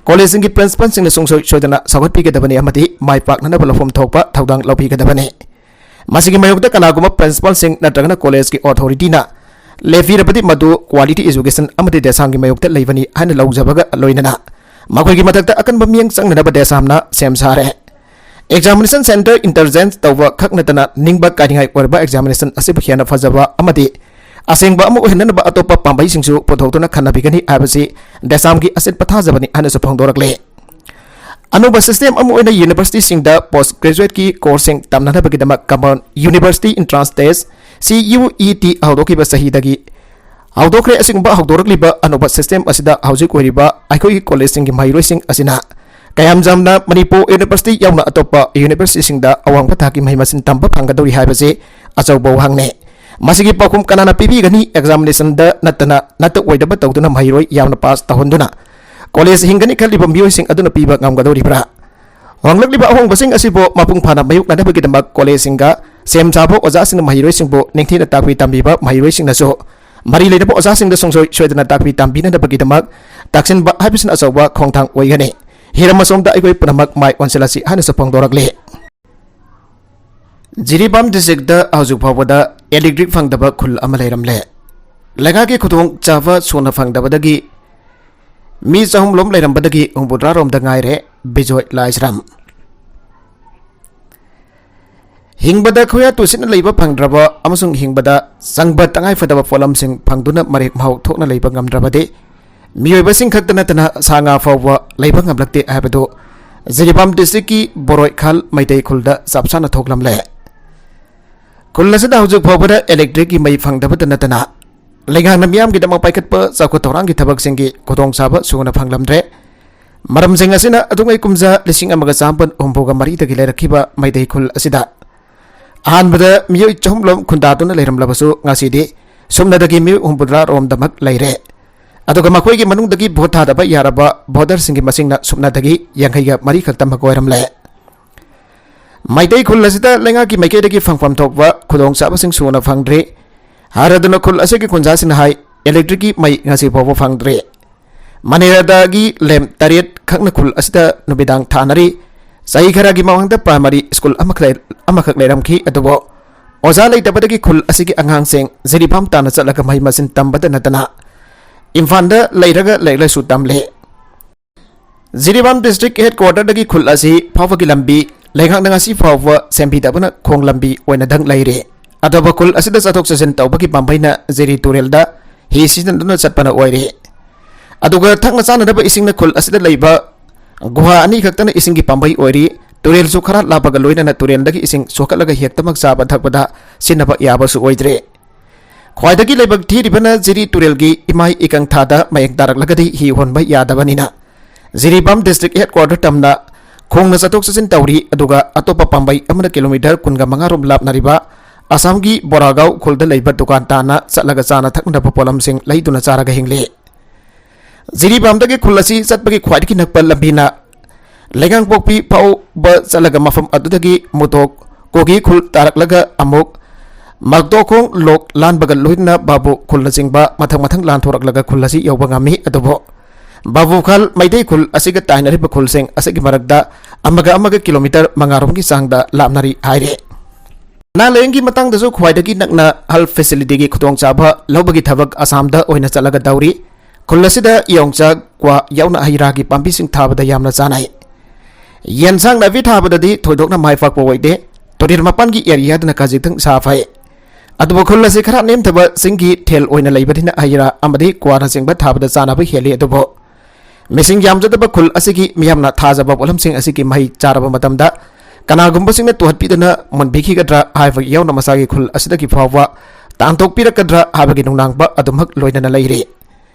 collegeꯁꯤꯡꯒꯤ principalꯁꯤꯡꯅ ꯁꯨꯡꯁꯣꯏ ꯁꯣꯏꯗꯅ ꯁꯧꯒꯠꯄꯤꯒꯗꯕꯅꯤ ꯑꯃꯗꯤ ꯃꯥꯏ ꯄꯥꯛꯅꯅꯕ ꯂꯧꯐꯝ ꯊꯣꯛꯄ ꯊꯧꯗꯥꯡ ꯂꯧꯕꯤꯒꯗꯕꯅꯤ꯫ ꯃꯁꯤꯒꯤ ꯃꯥꯌꯣꯛꯇ ꯀꯅꯥꯒꯨꯝꯕ principalꯁꯤꯡ ꯅꯠꯇ꯭ꯔꯒꯅ collegeꯀꯤ authorityꯅ ꯂꯦꯞꯄꯤꯔꯕꯗꯤ ꯃꯗꯨ quality education ꯑꯃꯗꯤ DESAMꯒꯤ ꯃꯥꯌꯣꯛꯇ ꯂꯩꯕꯅꯤ ꯍꯥꯏꯅ ꯂꯧꯖꯕꯒ ꯂꯣꯏꯅꯅ ꯃꯈꯣꯏꯒꯤ ꯃꯊꯛꯇ ꯑꯀꯟꯕ ꯃꯤꯠꯌꯦꯡ ꯆꯪꯅꯅꯕ DESAMꯅ ꯁꯦꯝ ꯁꯥꯔꯦ꯫ Examination centre interchange ꯇꯧꯕ ꯈꯛ ꯅꯠꯇꯅ ꯅꯤꯡꯕ ꯀꯥꯏꯅꯤꯡꯉꯥꯏ ꯑꯣꯏꯔꯕ examination ꯑꯁꯤꯕꯨ ꯍꯦꯟꯅ ꯐꯖꯕ ꯑꯃꯗꯤ ꯑꯁꯦꯡꯕ ꯑꯃ ꯑꯣꯏꯍꯟꯅꯅꯕ ꯑꯇꯣꯞꯄ ꯄꯥꯝꯕꯩꯁꯤꯡꯁꯨ ꯄꯨꯊꯣꯛꯇꯨꯅ ꯈꯟꯅꯕꯤꯒꯅꯤ ꯍꯥꯏꯕꯁꯤ DESAMꯒꯤ ꯑꯆꯦꯠꯄ ꯊꯥꯖꯕꯅꯤ ꯍꯥꯏꯅꯁꯨ ꯐꯣꯡꯗꯣꯔꯛꯂꯦ꯫ ꯑꯅꯧꯕ system ꯑꯃ ꯑꯣꯏꯅ universityꯁꯤꯡꯗ post graduateꯀꯤ courseꯁꯤꯡ ꯇꯝꯅꯅꯕꯒꯤꯗꯃꯛ Common University Entrance Test, CUET, ꯍꯧꯗꯣꯛꯈꯤꯕ ꯆꯍꯤꯗꯒꯤ ꯍꯧꯗꯣꯛꯈ꯭ꯔꯦ꯫ ꯑꯁꯤꯒꯨꯝꯕ ꯍꯧꯗꯣꯔꯛꯂꯤꯕ ꯑꯅꯧꯕ system ꯑꯁꯤꯗ ꯍꯧꯖꯤꯛ ꯑꯣꯏꯔꯤꯕ ꯑꯩꯈꯣꯏꯒꯤ collegeꯁꯤꯡꯒꯤ ꯃꯍꯩꯔꯣꯏꯁꯤꯡ ꯑꯁꯤꯅ ꯀꯌꯥꯝ ꯌꯥꯝꯅ ꯃꯅꯤꯄꯨꯔ university ꯌꯥꯎꯅ ꯑꯇꯣꯞꯄ universityꯁꯤꯡꯗ ꯑꯋꯥꯡꯕ ꯊꯥꯛꯀꯤ ꯃꯍꯩ ꯃꯁꯤꯡ ꯇꯝꯕ ꯐꯪꯒꯗꯧꯔꯤ ꯍꯥꯏꯕꯁꯤ ꯑꯆꯧꯕ ꯋꯥꯍꯪꯅꯤ꯫ ꯃꯁꯤꯒꯤ ꯄꯥꯎꯈꯨꯝ ꯀꯅꯥꯅ ꯄꯤꯕꯤꯒꯅꯤ? Examinationꯗ ꯅꯠꯇꯅ ꯅꯠꯇ ꯑꯣꯏꯗꯕ ꯇꯧꯗꯨꯅ ꯃꯍꯩꯔꯣꯏ ꯌꯥꯝꯅ pass ꯇꯧꯍꯟꯗꯨꯅ college ꯍꯤꯡꯒꯅꯤ ꯈꯜꯂꯤꯕ ꯃꯤꯑꯣꯏꯁꯤꯡ ꯑꯗꯨꯅ ꯄꯤꯕ ꯉꯝꯒꯗꯧꯔꯤꯕ꯭ꯔꯥ? ꯍꯣꯡꯂꯛꯂꯤꯕ ꯑꯍꯣꯡꯕꯁꯤꯡ ꯑꯁꯤꯕꯨ ꯃꯄꯨꯡ ꯐꯥꯅ ꯃꯥꯌꯣꯛꯅꯅꯕꯒꯤꯗꯃꯛ collegeꯁꯤꯡꯒ ꯁꯦꯝ ꯁꯥꯕ ꯑꯣꯖꯥꯁꯤꯡꯅ ꯃꯍꯩꯔꯣꯏꯁꯤꯡꯕꯨ ꯅꯤꯡꯊꯤꯅ ꯇꯥꯛꯄꯤ ꯇꯝꯕꯤꯕ, ꯃꯍꯩꯔꯣꯏꯁꯤꯡꯅꯁꯨ ꯃꯔꯤ ꯂꯩꯅꯕ ꯑꯣꯖꯥꯁꯤꯡꯗ ꯁꯨꯡꯁꯣꯏ ꯁꯣꯏꯗꯅ ꯇꯥꯛꯄꯤ ꯇꯝꯕꯤꯅꯅꯕꯒꯤꯗꯃꯛ ꯇꯥꯛꯁꯤꯟꯕ ꯍꯥꯏꯕꯁꯤꯅ ꯑꯆꯧꯕ ꯈꯣꯡꯊꯥꯡ ꯑꯣꯏꯒꯅꯤ꯫ ꯍꯤꯔꯝ ꯑꯁꯣꯝꯗ ꯑꯩꯈꯣꯏ ꯄꯨꯝꯅꯃꯛ ꯃꯥꯏ ꯑꯣꯟꯁꯤꯜꯂꯁꯤ ꯍꯥꯏꯅꯁꯨ ꯐꯣꯡꯗꯣꯔꯛꯂꯤ꯫ ꯖꯤꯔꯤꯕꯥꯝ districtꯇ ꯍꯧꯖꯤꯛ ꯐꯥꯎꯕꯗ electric ꯐꯪꯗꯕ ꯈꯨꯜ ꯑꯃ ꯂꯩꯔꯝꯂꯦ꯫ ꯂꯩꯉꯥꯛꯀꯤ ꯈꯨꯗꯣꯡꯆꯥꯕ ꯁꯨꯅ ꯐꯪꯗꯕꯗꯒꯤ ꯃꯤ ꯆꯍꯨꯝ ꯂꯣꯝ ꯂꯩꯔꯝꯕꯗꯒꯤ ꯍꯨꯝꯐꯨꯇꯔꯥ ꯔꯣꯝꯗ ꯉꯥꯏꯔꯦ꯫ ꯕꯤꯖꯣꯏ ꯂꯥꯏꯁ꯭ꯔꯝ꯫ ꯍꯤꯡꯕꯗ ꯈꯨꯌꯥ ꯇꯨꯁꯤꯠꯅ ꯂꯩꯕ ꯐꯪꯗ꯭ꯔꯕ ꯑꯃꯁꯨꯡ ꯍꯤꯡꯕꯗ ꯆꯪꯕ ꯇꯉꯥꯏꯐꯗꯕ ꯄꯣꯠꯂꯝꯁꯤꯡ ꯐꯪꯗꯨꯅ ꯃꯔꯦꯛ ꯃꯍꯥꯎ ꯊꯣꯛꯅ ꯂꯩꯕ ꯉꯝꯗ꯭ꯔꯕꯗꯤ ꯃꯤꯑꯣꯏꯕꯁꯤꯡ ꯈꯛꯇ ꯅꯠꯇꯅ ꯁꯥ ꯉꯥ ꯐꯥꯎꯕ ꯂꯩꯕ ꯉꯝꯂꯛꯇꯦ ꯍꯥꯏꯕꯗꯨ ꯖꯤꯔꯤꯕꯥꯝ districtꯀꯤ ꯕꯣꯔꯣꯏꯈꯥꯜ ꯃꯩꯇꯩ ꯈꯨꯜꯗ ꯆꯞ ꯆꯥꯅ ꯊꯣꯛꯂꯝꯂꯦ꯫ ꯈꯨꯜ ꯑꯁꯤꯗ ꯍꯧꯖꯤꯛ ꯐꯥꯎꯕꯗ electricꯀꯤ ꯃꯩ ꯐꯪꯗꯕꯇ ꯅꯠꯇꯅ ꯂꯩꯉꯥꯛꯅ ꯃꯤꯌꯥꯝꯒꯤꯗꯃꯛ ꯄꯥꯏꯈꯠꯄ ꯆꯥꯎꯈꯠ ꯊꯧꯔꯥꯡꯒꯤ ꯊꯕꯛꯁꯤꯡꯒꯤ ꯈꯨꯗꯣꯡꯆꯥꯕ ꯁꯨꯅ ꯐꯪꯂꯝꯗ꯭ꯔꯦ꯫ ꯃꯔꯝꯁꯤꯡ ꯑꯁꯤꯅ ꯑꯗꯨꯉꯩ ꯀꯨꯝꯖꯥ ꯂꯤꯁꯤꯡ ꯑꯃꯒ ꯆꯥꯃꯥꯄꯟ ꯍꯨꯝꯐꯨꯒ ꯃꯔꯤꯗꯒꯤ ꯂꯩꯔꯛꯈꯤꯕ ꯃꯩꯇꯩ ꯈꯨꯜ ꯑꯁꯤꯗ ꯑꯍꯥꯟꯕꯗ ꯃꯤꯑꯣꯏ ꯆꯍꯨꯝ ꯂꯣꯝ ꯈꯨꯟꯗꯥꯗꯨꯅ ꯂꯩꯔꯝꯂꯕꯁꯨ ꯉꯁꯤꯗꯤ ꯁꯨꯞꯅꯗꯒꯤ ꯃꯤꯑꯣꯏ ꯍꯨꯝꯐꯨꯇꯔꯥ ꯔꯣꯝꯗꯃꯛ ꯂꯩꯔꯦ꯫ ꯑꯗꯨꯒ ꯃꯈꯣꯏꯒꯤ ꯃꯅꯨꯡꯗꯒꯤ ꯚꯣꯠ ꯊꯥꯗꯕ ꯌꯥꯔꯕ voterꯁꯤꯡꯒꯤ ꯃꯁꯤꯡꯅ ꯁꯨꯞꯅꯗꯒꯤ ꯌꯥꯡꯈꯩꯒ ꯃꯔꯤ ꯈꯛꯇꯃꯛ ꯑꯣꯏꯔꯝꯂꯦ꯫ ꯃꯩꯇꯩ ꯈꯨꯜ ꯑꯁꯤꯗ ꯂꯩꯉꯥꯛꯀꯤ ꯃꯥꯏꯀꯩꯗꯒꯤ ꯐꯪꯐꯝ ꯊꯣꯛꯄ ꯈꯨꯗꯣꯡꯆꯥꯕꯁꯤꯡ ꯁꯨꯅ ꯐꯪꯗ꯭ꯔꯤ꯫ ꯍꯥꯏꯔꯗꯨꯅ ꯈꯨꯜ ꯑꯁꯤꯒꯤ ꯈꯨꯟꯖꯥꯁꯤꯡꯅ ꯍꯥꯏ, ꯏꯂꯦꯛꯇ꯭ꯔꯤꯛꯀꯤ ꯃꯩ ꯉꯁꯤ ꯐꯥꯎꯕ ꯐꯪꯗ꯭ꯔꯤ꯫ ꯃꯅꯤꯔꯥꯗꯒꯤ ꯂꯦꯝ ꯇꯔꯦꯠ ꯈꯛꯅ ꯈꯨꯜ ꯑꯁꯤꯗ ꯅꯨꯃꯤꯗꯥꯡ ꯊꯥꯅꯔꯤ꯫ ꯆꯍꯤ ꯈꯔꯒꯤ ꯃꯃꯥꯡꯗ ꯄ꯭ꯔꯥꯏꯃꯥꯔꯤ ꯁ꯭ꯀꯨꯜ ꯑꯃꯈꯛ ꯂꯩ-, ꯑꯃꯈꯛ ꯂꯩꯔꯝꯈꯤ, ꯑꯗꯨꯕꯨ ꯑꯣꯖꯥ ꯂꯩꯇꯕꯗꯒꯤ ꯈꯨꯜ ꯑꯁꯤꯒꯤ ꯑꯉꯥꯡꯁꯤꯡ ꯖꯤꯔꯤꯕꯥꯝ ꯇꯥꯟꯅ ꯆꯠꯂꯒ ꯃꯍꯩ ꯃꯁꯤꯡ ꯇꯝꯕꯗ ꯅꯠꯇꯅ ꯏꯝꯐꯥꯜꯗ ꯂꯩꯔꯒ ꯂꯥꯏꯔꯤꯛ ꯂꯥꯏꯁꯨ ꯇꯝꯂꯤ꯫ ꯖꯤꯔꯤꯕꯥꯝ ꯗꯤꯁꯇ꯭ꯔꯤꯛ ꯍꯦꯗꯀ꯭ꯋꯥꯇꯔꯗꯒꯤ ꯈꯨꯜ ꯑꯁꯤ ꯐꯥꯎꯕꯒꯤ ꯂꯝꯕꯤ ꯂꯩꯉꯥꯛꯅ ꯉꯁꯤ ꯐꯥꯎꯕ ꯁꯦꯝꯕꯤꯗꯕꯅ ꯈꯣꯡ ꯂꯝꯕꯤ ꯑꯣꯏꯅꯗꯪ ꯂꯩꯔꯤ꯫ ꯑꯗꯨꯕꯨ ꯈꯨꯜ ꯑꯁꯤꯗ ꯆꯠꯊꯣꯛ ꯆꯠꯁꯤꯟ ꯇꯧꯕꯒꯤ ꯄꯥꯝꯕꯩꯅ ꯖꯤꯔꯤ ꯇꯨꯔꯦꯜꯗ ꯍꯤ ꯁꯤꯖꯤꯟꯅꯗꯨꯅ ꯆꯠꯄꯅ ꯑꯣꯏꯔꯤ꯫ ꯑꯗꯨꯒ ꯊꯛꯅ ꯆꯥꯅꯅꯕ ꯏꯁꯤꯡꯅ ꯈꯨꯜ ꯑꯁꯤꯗ ꯂꯩꯕ ꯒꯨꯍꯥ ꯑꯅꯤ ꯈꯛꯇꯅ ꯏꯁꯤꯡꯒꯤ ꯄꯥꯝꯕꯩ ꯑꯣꯏꯔꯤ꯫ ꯇꯨꯔꯦꯜꯁꯨ ꯈꯔ ꯂꯥꯞꯄꯒ ꯂꯣꯏꯅꯅ ꯇꯨꯔꯦꯜꯗꯒꯤ ꯏꯁꯤꯡ ꯁꯣꯛꯀꯠꯂꯒ ꯍꯦꯛꯇꯃꯛ ꯆꯥꯕ ꯊꯛꯄꯗ ꯁꯤꯖꯤꯟꯅꯕ ꯌꯥꯕꯁꯨ ꯑꯣꯏꯗ꯭ꯔꯦ꯫ ꯈ꯭ꯋꯥꯏꯗꯒꯤ ꯂꯥꯏꯕꯛ ꯊꯤꯔꯤꯕꯅ ꯖꯤꯔꯤ ꯇꯨꯔꯦꯜꯒꯤ ꯏꯃꯥꯏ ꯏꯀꯪ ꯊꯥꯗ ꯃꯌꯦꯛ ꯇꯥꯔꯛꯂꯒꯗꯤ ꯍꯤ ꯍꯣꯟꯕ ꯌꯥꯗꯕꯅꯤꯅ ꯖꯤꯔꯤꯕꯥꯝ ꯗꯤꯁꯇ꯭ꯔꯤꯛ ꯍꯦꯗꯀ꯭ꯋꯥꯇꯔ ꯇꯝꯅ ꯈꯣꯡꯅ ꯆꯠꯊꯣꯛ ꯆꯠꯁꯤꯟ ꯇꯧꯔꯤ, ꯑꯗꯨꯒ ꯑꯇꯣꯞꯄ ꯄꯥꯝꯕꯩ ꯑꯃꯅ ꯀꯤꯂꯣꯃꯤꯇꯔ ꯀꯨꯟꯒ ꯃꯉꯥ ꯔꯣꯝ ꯂꯥꯞꯅꯔꯤꯕ ꯑꯁꯥꯝꯒꯤ ꯕꯣꯔꯥꯒꯥꯎ ꯈꯨꯜꯗ ꯂꯩꯕ ꯗꯨꯀꯥꯟ ꯇꯥꯅ ꯆꯠꯂꯒ ꯆꯥꯅ ꯊꯛꯅꯕ ꯄꯣꯠꯂꯝꯁꯤꯡ ꯂꯩꯗꯨꯅ ꯆꯥꯔꯒ ꯍꯤꯡꯂꯤ꯫ ꯖꯤꯔꯤꯕꯥꯝꯗꯒꯤ ꯈꯨꯜ ꯑꯁꯤ ꯆꯠꯄꯒꯤ ꯈ꯭ꯋꯥꯏꯗꯒꯤ ꯅꯛꯄ ꯂꯝꯕꯤꯅ ꯂꯩꯉꯥꯡꯄꯣꯛꯄꯤ ꯐꯥꯎꯕ ꯆꯠꯂꯒ ꯃꯐꯝ ꯑꯗꯨꯗꯒꯤ ꯃꯨꯇꯣꯛ ꯀꯣꯒꯤ ꯈꯨꯜ ꯇꯥꯔꯛꯂꯒ ꯑꯃꯨꯛ ꯃꯜꯇꯣꯈꯣꯡ ꯂꯣꯛ ꯂꯥꯟꯕꯒ ꯂꯣꯏꯅꯅ ꯕꯥꯕꯨ ꯈꯨꯜꯅꯆꯤꯡꯕ ꯃꯊꯪ ꯃꯊꯪ ꯂꯥꯟꯊꯣꯔꯛꯂꯒ ꯈꯨꯜ ꯑꯁꯤ ꯌꯧꯕ ꯉꯝꯃꯤ꯫ ꯑꯗꯨꯕꯨ ꯕꯥꯕꯨ ꯈꯥꯜ ꯃꯩꯇꯩ ꯈꯨꯜ ꯑꯁꯤꯒ ꯇꯥꯏꯅꯔꯤꯕ ꯈꯨꯜꯁꯤꯡ ꯑꯁꯤꯒꯤ ꯃꯔꯛꯇ ꯑꯃꯒ ꯑꯃꯒ ꯀꯤꯂꯣꯃꯤꯇꯔ ꯃꯉꯥ ꯔꯣꯝꯒꯤ ꯆꯥꯡꯗ ꯂꯥꯞꯅꯔꯤ ꯍꯥꯏꯔꯤ꯫ ꯑꯅꯥ ꯂꯥꯌꯦꯡꯒꯤ ꯃꯇꯥꯡꯗꯁꯨ ꯈ꯭ꯋꯥꯏꯗꯒꯤ ꯅꯛꯅ ꯍꯦꯜꯊ ꯐꯦꯁꯤꯂꯤꯇꯤꯒꯤ ꯈꯨꯗꯣꯡꯆꯥꯕ ꯂꯧꯕꯒꯤ ꯊꯕꯛ ꯑꯁꯥꯝꯗ ꯑꯣꯏꯅ ꯆꯠꯂꯒ ꯇꯧꯔꯤ꯫ ꯈꯨꯜ ꯑꯁꯤꯗ ꯌꯣꯡꯆꯥꯛ, ꯀ꯭ꯋꯥ ꯌꯥꯎꯅ ꯍꯩ ꯔꯥꯒꯤ ꯄꯥꯝꯕꯤꯁꯤꯡ ꯊꯥꯕꯗ ꯌꯥꯝꯅ ꯆꯥꯅꯩ꯫ ꯌꯦꯟꯁꯥꯡ ꯅꯥꯄꯤ ꯊꯥꯕꯗꯗꯤ ꯊꯣꯏꯗꯣꯛꯅ ꯃꯥꯏ ꯄꯥꯛꯄ ꯑꯣꯏꯗꯦ꯫ ꯇꯨꯔꯦꯜ ꯃꯄꯥꯟꯒꯤ ꯑꯦꯔꯤꯌꯥꯗꯅ ꯈꯖꯤꯛꯇꯪ ꯁꯥ ꯐꯩ꯫ ꯑꯗꯨꯕꯨ ꯈꯨꯜ ꯑꯁꯤ ꯈꯔ ꯅꯦꯝꯊꯕ ꯆꯤꯡꯒꯤ ꯊꯦꯜ ꯑꯣꯏꯅ ꯂꯩꯕꯅꯤꯅ ꯍꯩ ꯔꯥ ꯑꯃꯗꯤ ꯀ꯭ꯋꯥꯅꯆꯤꯡꯕ ꯊꯥꯕꯗ ꯆꯥꯅꯕ ꯍꯦꯜꯂꯤ꯫ ꯑꯗꯨꯕꯨ ꯃꯤꯁꯤꯡ ꯌꯥꯝꯖꯗꯕ ꯈꯨꯜ ꯑꯁꯤꯒꯤ ꯃꯤꯌꯥꯝꯅ ꯊꯥꯖꯕ ꯄꯣꯠꯂꯝꯁꯤꯡ ꯑꯁꯤꯒꯤ ꯃꯍꯩ ꯆꯥꯔꯕ ꯃꯇꯝꯗ ꯀꯅꯥꯒꯨꯝꯕꯁꯤꯡꯅ ꯇꯨꯍꯠꯄꯤꯗꯨꯅ ꯃꯨꯟꯕꯤꯈꯤꯒꯗ꯭ꯔꯥ ꯍꯥꯏꯕ ꯌꯥꯎꯅ ꯃꯁꯥꯒꯤ ꯈꯨꯜ ꯑꯁꯤꯗꯒꯤ ꯐꯥꯎꯕ ꯇꯥꯟꯊꯣꯛꯄꯤꯔꯛꯀꯗ꯭ꯔꯥ ꯍꯥꯏꯕꯒꯤ ꯅꯨꯡꯅꯥꯡꯕ ꯑꯗꯨꯃꯛ ꯂꯣꯏꯅꯅ ꯂꯩꯔꯤ꯫